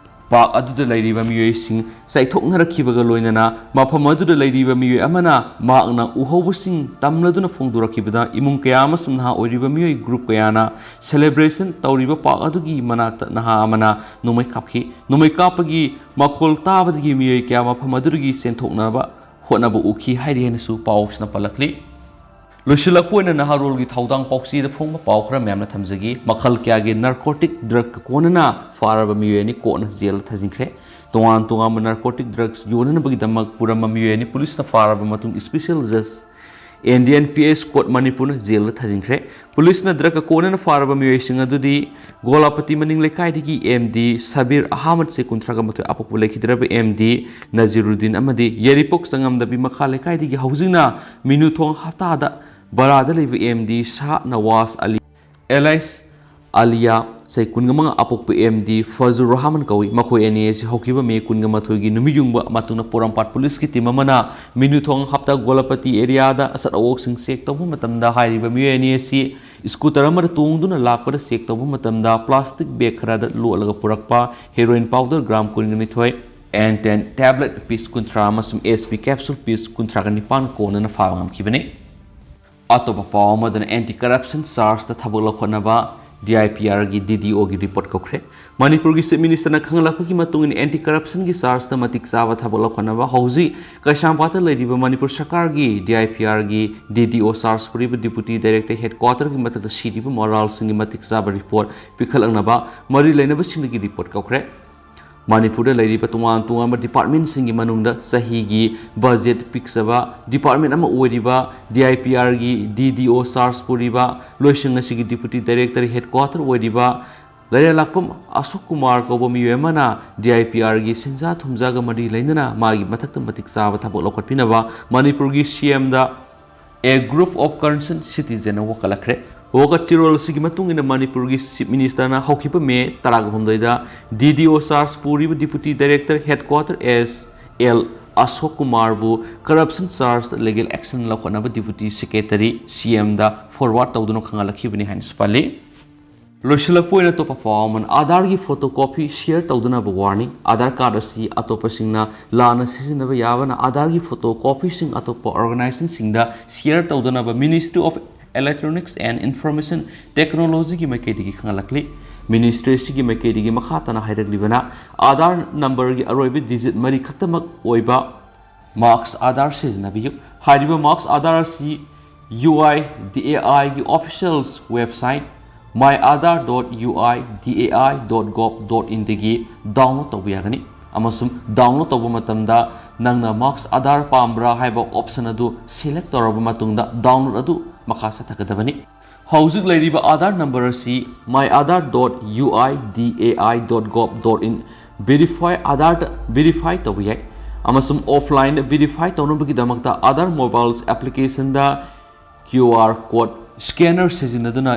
ꯄꯥꯔꯛ ꯑꯗꯨꯗ ꯂꯩꯔꯤꯕ ꯃꯤꯑꯣꯏꯁꯤꯡ ꯆꯥꯏꯊꯣꯛꯅꯔꯛꯈꯤꯕꯒ ꯂꯣꯏꯅꯅ ꯃꯐꯝ ꯑꯗꯨꯗ ꯂꯩꯔꯤꯕ ꯃꯤꯑꯣꯏ ꯑꯃꯅ ꯃꯍꯥꯛꯅ ꯎꯍꯧꯕꯁꯤꯡ ꯇꯝꯂꯗꯨꯅ ꯐꯣꯡꯗꯣꯔꯛꯈꯤꯕꯗ, ꯏꯃꯨꯡ ꯀꯌꯥ ꯑꯃꯁꯨꯡ ꯅꯍꯥ ꯑꯣꯏꯔꯤꯕ ꯃꯤꯑꯣꯏ ꯒ꯭ꯔꯨꯞ ꯀꯌꯥꯅ ꯁꯦꯂꯦꯕ꯭ꯔꯦꯁꯟ ꯇꯧꯔꯤꯕ ꯄꯥꯔꯛ ꯑꯗꯨꯒꯤ ꯃꯅꯥꯛꯇ ꯅꯍꯥ ꯑꯃꯅ ꯅꯣꯡꯃꯩ ꯀꯥꯞꯈꯤ꯫ ꯅꯣꯡꯃꯩ ꯀꯥꯞꯄꯒꯤ ꯃꯈꯣꯜ ꯇꯥꯕꯗꯒꯤ ꯃꯤꯑꯣꯏ ꯀꯌꯥ ꯃꯐꯝ ꯑꯗꯨꯗꯒꯤ ꯆꯦꯟꯊꯣꯛꯅꯕ ꯍꯣꯠꯅꯕ ꯎꯈꯤ ꯍꯥꯏꯔꯤ ꯍꯥꯏꯅꯁꯨ ꯄꯥꯎꯁꯤꯅ ꯄꯜꯂꯛꯂꯤ꯫ ꯂꯣꯏꯁꯤꯜꯂꯛꯄ ꯑꯣꯏꯅ ꯅꯍꯥꯔꯣꯜꯒꯤ ꯊꯧꯗꯥꯡ ꯄꯥꯎꯆꯦꯗ ꯐꯣꯡꯕ ꯄꯥꯎ ꯈꯔ ꯃꯌꯥꯝꯅ ꯊꯝꯖꯒꯦ꯫ ꯃꯈꯜ ꯀꯌꯥꯒꯤ ꯅꯥꯔꯀꯣꯇꯤꯛ ꯗ꯭ꯔꯒꯀ ꯀꯣꯟꯅꯅ ꯐꯥꯔꯕ ꯃꯤꯑꯣꯏ ꯑꯅꯤ ꯀꯣꯔꯠꯅ ꯖꯦꯜꯗ ꯊꯥꯖꯤꯟꯈ꯭ꯔꯦ꯫ ꯇꯣꯉꯥꯟ ꯇꯣꯉꯥꯟꯕ ꯅꯥꯔꯀꯣꯇꯤꯛ ꯗ꯭ꯔꯒꯁ ꯌꯣꯟꯅꯅꯕꯒꯤꯗꯃꯛ ꯄꯨꯔꯝꯕ ꯃꯤꯑꯣꯏ ꯑꯅꯤ ꯄꯨꯂꯤꯁꯅ ꯐꯥꯔꯕ ꯃꯇꯨꯡ special just N D N P S court ꯃꯅꯤꯄꯨꯔꯅ ꯖꯦꯜꯗ ꯊꯥꯖꯤꯟꯈ꯭ꯔꯦ꯫ ꯄꯨꯂꯤꯁꯅ ꯗ꯭ꯔꯒꯀ ꯀꯣꯟꯅꯅ ꯐꯥꯔꯕ ꯃꯤꯑꯣꯏꯁꯤꯡ ꯑꯗꯨꯗꯤ ꯒꯣꯂꯥꯄꯇꯤ ꯃꯅꯤꯡ ꯂꯩꯀꯥꯏꯗꯒꯤ ꯑꯦꯝ ꯗꯤ ꯁꯕꯤꯔ ꯑꯍꯃꯗ, ꯆꯍꯤ ꯀꯨꯟꯊ꯭ꯔꯥꯒ ꯃꯥꯊꯣꯏ, ꯑꯄꯣꯛꯄ ꯂꯩꯈꯤꯗ꯭ꯔꯕ ꯑꯦꯝ ꯗꯤ ꯅꯖꯤꯔꯨꯗꯤꯟ ꯑꯃꯗꯤ ꯌꯥꯏꯔꯤꯄꯣꯛ ꯆꯉꯝꯗꯕꯤ ꯃꯈꯥ ꯂꯩꯀꯥꯏꯗꯒꯤ ꯍꯧꯖꯤꯛꯅ ꯃꯤꯅꯨꯊꯣꯡ ꯍꯞꯇꯥꯗ ꯚꯔꯥꯗ ꯂꯩꯕ ꯑꯦꯝ ꯗꯤ ꯁꯥꯍ ꯅꯋꯥꯖ ꯑꯂꯤ ꯑꯦꯂꯥꯏꯁ ꯑꯂꯤꯌꯥ, ꯆꯍꯤ ꯀꯨꯟꯃꯉꯥ, ꯑꯄꯣꯛꯄ ꯑꯦꯝ ꯗꯤ ꯐꯖꯨꯔ ꯔꯍꯃꯟ ꯀꯧꯏ꯫ ꯃꯈꯣꯏ ꯑꯅꯤ ꯑꯁꯤ ꯍꯧꯈꯤꯕ ꯃꯦ ꯀꯨꯟꯃꯥꯊꯣꯏꯒꯤ ꯅꯨꯃꯤꯠ ꯌꯨꯡꯕ ꯃꯇꯨꯡꯗ ꯄꯣꯔꯣꯝꯄꯥꯠ ꯄꯨꯂꯤꯁꯀꯤ ꯇꯤꯝ ꯑꯃꯅ ꯃꯤꯅꯨꯊꯣꯡ ꯍꯞꯇꯥ ꯒꯣꯂꯥꯄꯇꯤ ꯑꯦꯔꯤꯌꯥꯗ ꯑꯆꯠ ꯑꯋꯣꯛꯁꯤꯡ ꯆꯦꯛ ꯇꯧꯕ ꯃꯇꯝꯗ ꯍꯥꯏꯔꯤꯕ ꯃꯤꯑꯣꯏ ꯑꯅꯤ ꯑꯁꯤ ꯁ꯭ꯀꯨꯇꯔ ꯑꯃꯗ ꯇꯣꯡꯗꯨꯅ ꯂꯥꯛꯄꯗ ꯆꯦꯛ ꯇꯧꯕ ꯃꯇꯝꯗ ꯄ꯭ꯂꯥꯁꯇꯤꯛ ꯕꯦꯒ ꯈꯔꯗ ꯂꯣꯠꯂꯒ ꯄꯨꯔꯛꯄ ꯍꯦꯔꯣꯏꯟ ꯄꯥꯎꯗꯔ ꯒ꯭ꯔꯥꯝ ꯀꯨꯟꯒ ꯅꯤꯊꯣꯏ, ꯑꯦꯟ ꯇꯦꯟ ꯇꯦꯕ꯭ꯂꯦꯠ ꯄꯤꯁ ꯀꯨꯟꯊ꯭ꯔꯥ ꯑꯃꯁꯨꯡ ꯑꯦꯁ ꯄꯤ ꯀꯦꯞꯁꯨꯜ ꯄꯤꯁ ꯀꯨꯟꯊ꯭ꯔꯥꯒ ꯅꯤꯄꯥꯟ ꯀꯣꯟꯅꯅ ꯐꯥꯕ ꯉꯝꯈꯤꯕꯅꯤ꯫ ꯑꯇꯣꯞꯄ ꯄꯥꯎ ꯑꯃꯗꯅ, ꯑꯦꯟꯇꯤ ꯀꯔꯞꯁꯟ ꯆꯥꯔꯖꯇ ꯊꯕꯛ ꯂꯧꯈꯠꯅꯕ ꯗꯤ ꯑꯥꯏ ꯄꯤ ꯑꯥꯔꯒꯤ ꯗꯤ ꯗꯤ ꯑꯣꯒꯤ ꯔꯤꯄꯣꯔꯠ ꯀꯧꯈ꯭ꯔꯦ꯫ ꯃꯅꯤꯄꯨꯔꯒꯤ Chief Minister ꯅ ꯈꯪꯍꯜꯂꯛꯄꯒꯤ ꯃꯇꯨꯡ ꯏꯟꯅ, anti corruption ꯒꯤ charge ꯇ ꯃꯇꯤꯛ ꯆꯥꯕ ꯊꯕꯛ ꯂꯧꯈꯠꯅꯕ ꯍꯧꯖꯤꯛ ꯀꯩꯁꯥꯝꯄꯥꯠꯇ ꯂꯩꯔꯤꯕ ꯃꯅꯤꯄꯨꯔ ꯁꯔꯀꯥꯔꯒꯤ D I P R ꯒꯤ D D O charge ꯄꯨꯔꯤꯕ Deputy Director Headquarter ꯒꯤ ꯃꯊꯛꯇ ꯁꯤꯔꯤꯕ ꯃꯔꯥꯜꯁꯤꯡꯒꯤ ꯃꯇꯤꯛ ꯆꯥꯕ report ꯄꯤꯈꯠꯂꯛꯅꯕ ꯃꯔꯤ ꯂꯩꯅꯕꯁꯤꯡꯗꯒꯤ report ꯀꯧꯈ꯭ꯔꯦ꯫ ꯃꯅꯤꯄꯨꯔꯗ ꯂꯩꯔꯤꯕ ꯇꯣꯉꯥꯟ ꯇꯣꯉꯥꯟꯕ department ꯁꯤꯡꯒꯤ ꯃꯅꯨꯡꯗ ꯆꯍꯤꯒꯤ budget ꯄꯤꯛꯆꯕ department ꯑꯃ ꯑꯣꯏꯔꯤꯕ D I P R ꯒꯤ D D O charge ꯄꯨꯔꯤꯕ ꯂꯣꯏꯁꯪ ꯑꯁꯤꯒꯤ Deputy Director Headquarter ꯑꯣꯏꯔꯤꯕ ꯂꯩꯔꯦꯂꯥꯛꯄꯝ ꯑꯁꯣꯛ ꯀꯨꯃꯥꯔ ꯀꯧꯕ ꯃꯤꯑꯣꯏ ꯑꯃꯅ D I P R ꯒꯤ ꯁꯦꯟꯖꯥ ꯊꯨꯝꯖꯥꯒ ꯃꯔꯤ ꯂꯩꯅꯅ ꯃꯥꯒꯤ ꯃꯊꯛꯇ ꯃꯇꯤꯛ ꯆꯥꯕ ꯊꯕꯛ ꯂꯧꯈꯠꯄꯤꯅꯕ ꯃꯅꯤꯄꯨꯔꯒꯤ C M the a group of concerned citizen ꯅ ꯋꯥꯀꯠꯂꯛꯈ꯭ꯔꯦ꯫ ꯋꯥꯀꯠ ꯆꯦꯔꯣꯜ ꯑꯁꯤꯒꯤ ꯃꯇꯨꯡ ꯏꯟꯅ ꯃꯅꯤꯄꯨꯔꯒꯤ Chief Minister ꯅ ꯍꯧꯈꯤꯕ May ꯇꯔꯥꯍꯨꯝꯗꯣꯏꯗ D D O charge ꯄꯨꯔꯤꯕ Deputy Director Headquarter S L ꯑꯁꯣꯛ ꯀꯨꯃꯥꯔꯕꯨ corruption charge ꯇ legal action ꯂꯧꯈꯠꯅꯕ Deputy Secretary C M ꯗ forward ꯇꯧꯗꯨꯅ ꯈꯪꯍꯜꯂꯛꯈꯤꯕꯅꯤ ꯍꯥꯏꯅꯁꯨ ꯄꯜꯂꯤ꯫ ꯂꯣꯏꯁꯤꯜꯂꯛꯄ ꯑꯣꯏꯅ ꯑꯇꯣꯞꯄ ꯄꯥꯎ ꯑꯃꯅ, ꯑꯥꯙꯥꯔꯒꯤ photocopy share ꯇꯧꯗꯅꯕ warning꯫ ꯑꯥꯙꯥꯔ card ꯑꯁꯤ ꯑꯇꯣꯞꯄꯁꯤꯡꯅ ꯂꯥꯟꯅ ꯁꯤꯖꯤꯟꯅꯕ ꯌꯥꯕꯅ ꯑꯥꯙꯥꯔꯒꯤ photocopy ꯁꯤꯡ ꯑꯇꯣꯞꯄ organization ꯁꯤꯡꯗ share ꯇꯧꯗꯅꯕ Ministry of Electronics and Information Technology ꯒꯤ ꯃꯥꯏꯀꯩꯗꯒꯤ ꯈꯪꯍꯜꯂꯛꯂꯤ꯫ Ministry ꯑꯁꯤꯒꯤ ꯃꯥꯏꯀꯩꯗꯒꯤ ꯃꯈꯥ ꯇꯥꯅ ꯍꯥꯏꯔꯛꯂꯤꯕꯅ, ꯑꯥꯙꯥꯔ number ꯒꯤ ꯑꯔꯣꯏꯕ digit ꯃꯔꯤ ꯈꯛꯇꯃꯛ ꯑꯣꯏꯕ Max Aadhaar ꯁꯤꯖꯤꯟꯅꯕꯤꯌꯨ꯫ ꯍꯥꯏꯔꯤꯕ Max Aadhaar ꯑꯁꯤ U I D A I ꯒꯤ official website my aadhaar dot U I D A I dot gov dot in ꯗꯒꯤ download ꯇꯧꯕ ꯌꯥꯒꯅꯤ, ꯑꯃꯁꯨꯡ download ꯇꯧꯕ ꯃꯇꯝꯗ ꯅꯪꯅ Max Aadhaar ꯄꯥꯝꯕ꯭ꯔꯥ ꯍꯥꯏꯕ option ꯑꯗꯨ select ꯇꯧꯔꯕ ꯃꯇꯨꯡꯗ download ꯑꯗꯨ ꯃꯈꯥ ꯆꯠꯊꯒꯗꯕꯅꯤ꯫ ꯍꯧꯖꯤꯛ ꯂꯩꯔꯤꯕ ꯑꯥꯙꯥꯔ number ꯑꯁꯤ my aadhaar dot U I D A I dot gov dot in verify ꯑꯥꯙꯥꯔꯗ verify ꯇꯧꯕ ꯌꯥꯏ, ꯑꯃꯁꯨꯡ offline verify ꯇꯧꯅꯕꯒꯤꯗꯃꯛꯇ ꯑꯥꯙꯥꯔ mobile application ꯗ Q R code scanner ꯁꯤꯖꯤꯟꯅꯗꯨꯅ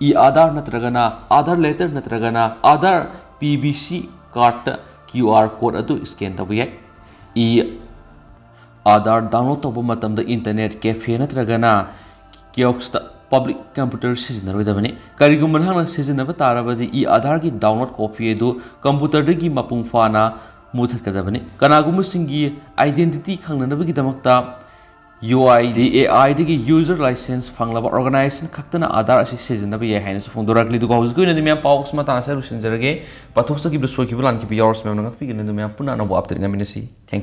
e-Aadhaar ꯅꯠꯇ꯭ꯔꯒꯅ Aadhaar letter ꯅꯠꯇ꯭ꯔꯒꯅ Aadhaar P V C card ꯇ Q R code ꯑꯗꯨ scan ꯇꯧꯕ ꯌꯥꯏ꯫ E-Aadhaar download ꯇꯧꯕ ꯃꯇꯝꯗ internet cafe ꯅꯠꯇ꯭ꯔꯒꯅ kiosk ꯇ public computer ꯁꯤꯖꯤꯟꯅꯔꯣꯏꯗꯕꯅꯤ꯫ ꯀꯔꯤꯒꯨꯝꯕ ꯅꯍꯥꯛꯅ ꯁꯤꯖꯤꯟꯅꯕ ꯇꯥꯔꯕꯗꯤ, e-Aadhaar ꯒꯤ download copy ꯑꯗꯨ computer ꯗꯒꯤ ꯃꯄꯨꯡ ꯐꯥꯅ ꯃꯨꯊꯠꯀꯗꯕꯅꯤ꯫ ꯀꯅꯥꯒꯨꯝꯕꯁꯤꯡꯒꯤ identity ꯈꯪꯅꯅꯕꯒꯤꯗꯃꯛꯇ UIDAI ꯗꯒꯤ user license ꯐꯪꯂꯕ organization ꯈꯛꯇꯅ ꯑꯥꯙꯥꯔ ꯑꯁꯤ ꯁꯤꯖꯤꯟꯅꯕ ꯌꯥꯏ ꯍꯥꯏꯅꯁꯨ ꯐꯣꯡꯗꯣꯔꯛꯂꯤ꯫ ꯑꯗꯨꯒ ꯍꯧꯖꯤꯛꯀꯤ ꯑꯣꯏꯅꯗꯤ ꯃꯌꯥꯝ ꯄꯥꯎ ꯑꯁꯤ ꯃꯇꯥꯡ ꯑꯁꯤꯗ ꯂꯣꯏꯁꯤꯟꯖꯔꯒꯦ꯫ ꯄꯥꯊꯣꯛꯆꯈꯤꯕꯗ ꯁꯣꯏꯈꯤꯕ ꯂꯥꯟꯈꯤꯕ ꯌꯥꯎꯔꯁꯨ ꯃꯌꯥꯝꯅ ꯉꯥꯛꯄꯤꯒꯅꯤ꯫ ꯑꯗꯨ ꯃꯌꯥꯝ ꯄꯨꯟꯅ ꯑꯅꯧꯕ update ꯉꯥꯏꯃꯤꯟꯅꯁꯤ꯫ Thank you꯫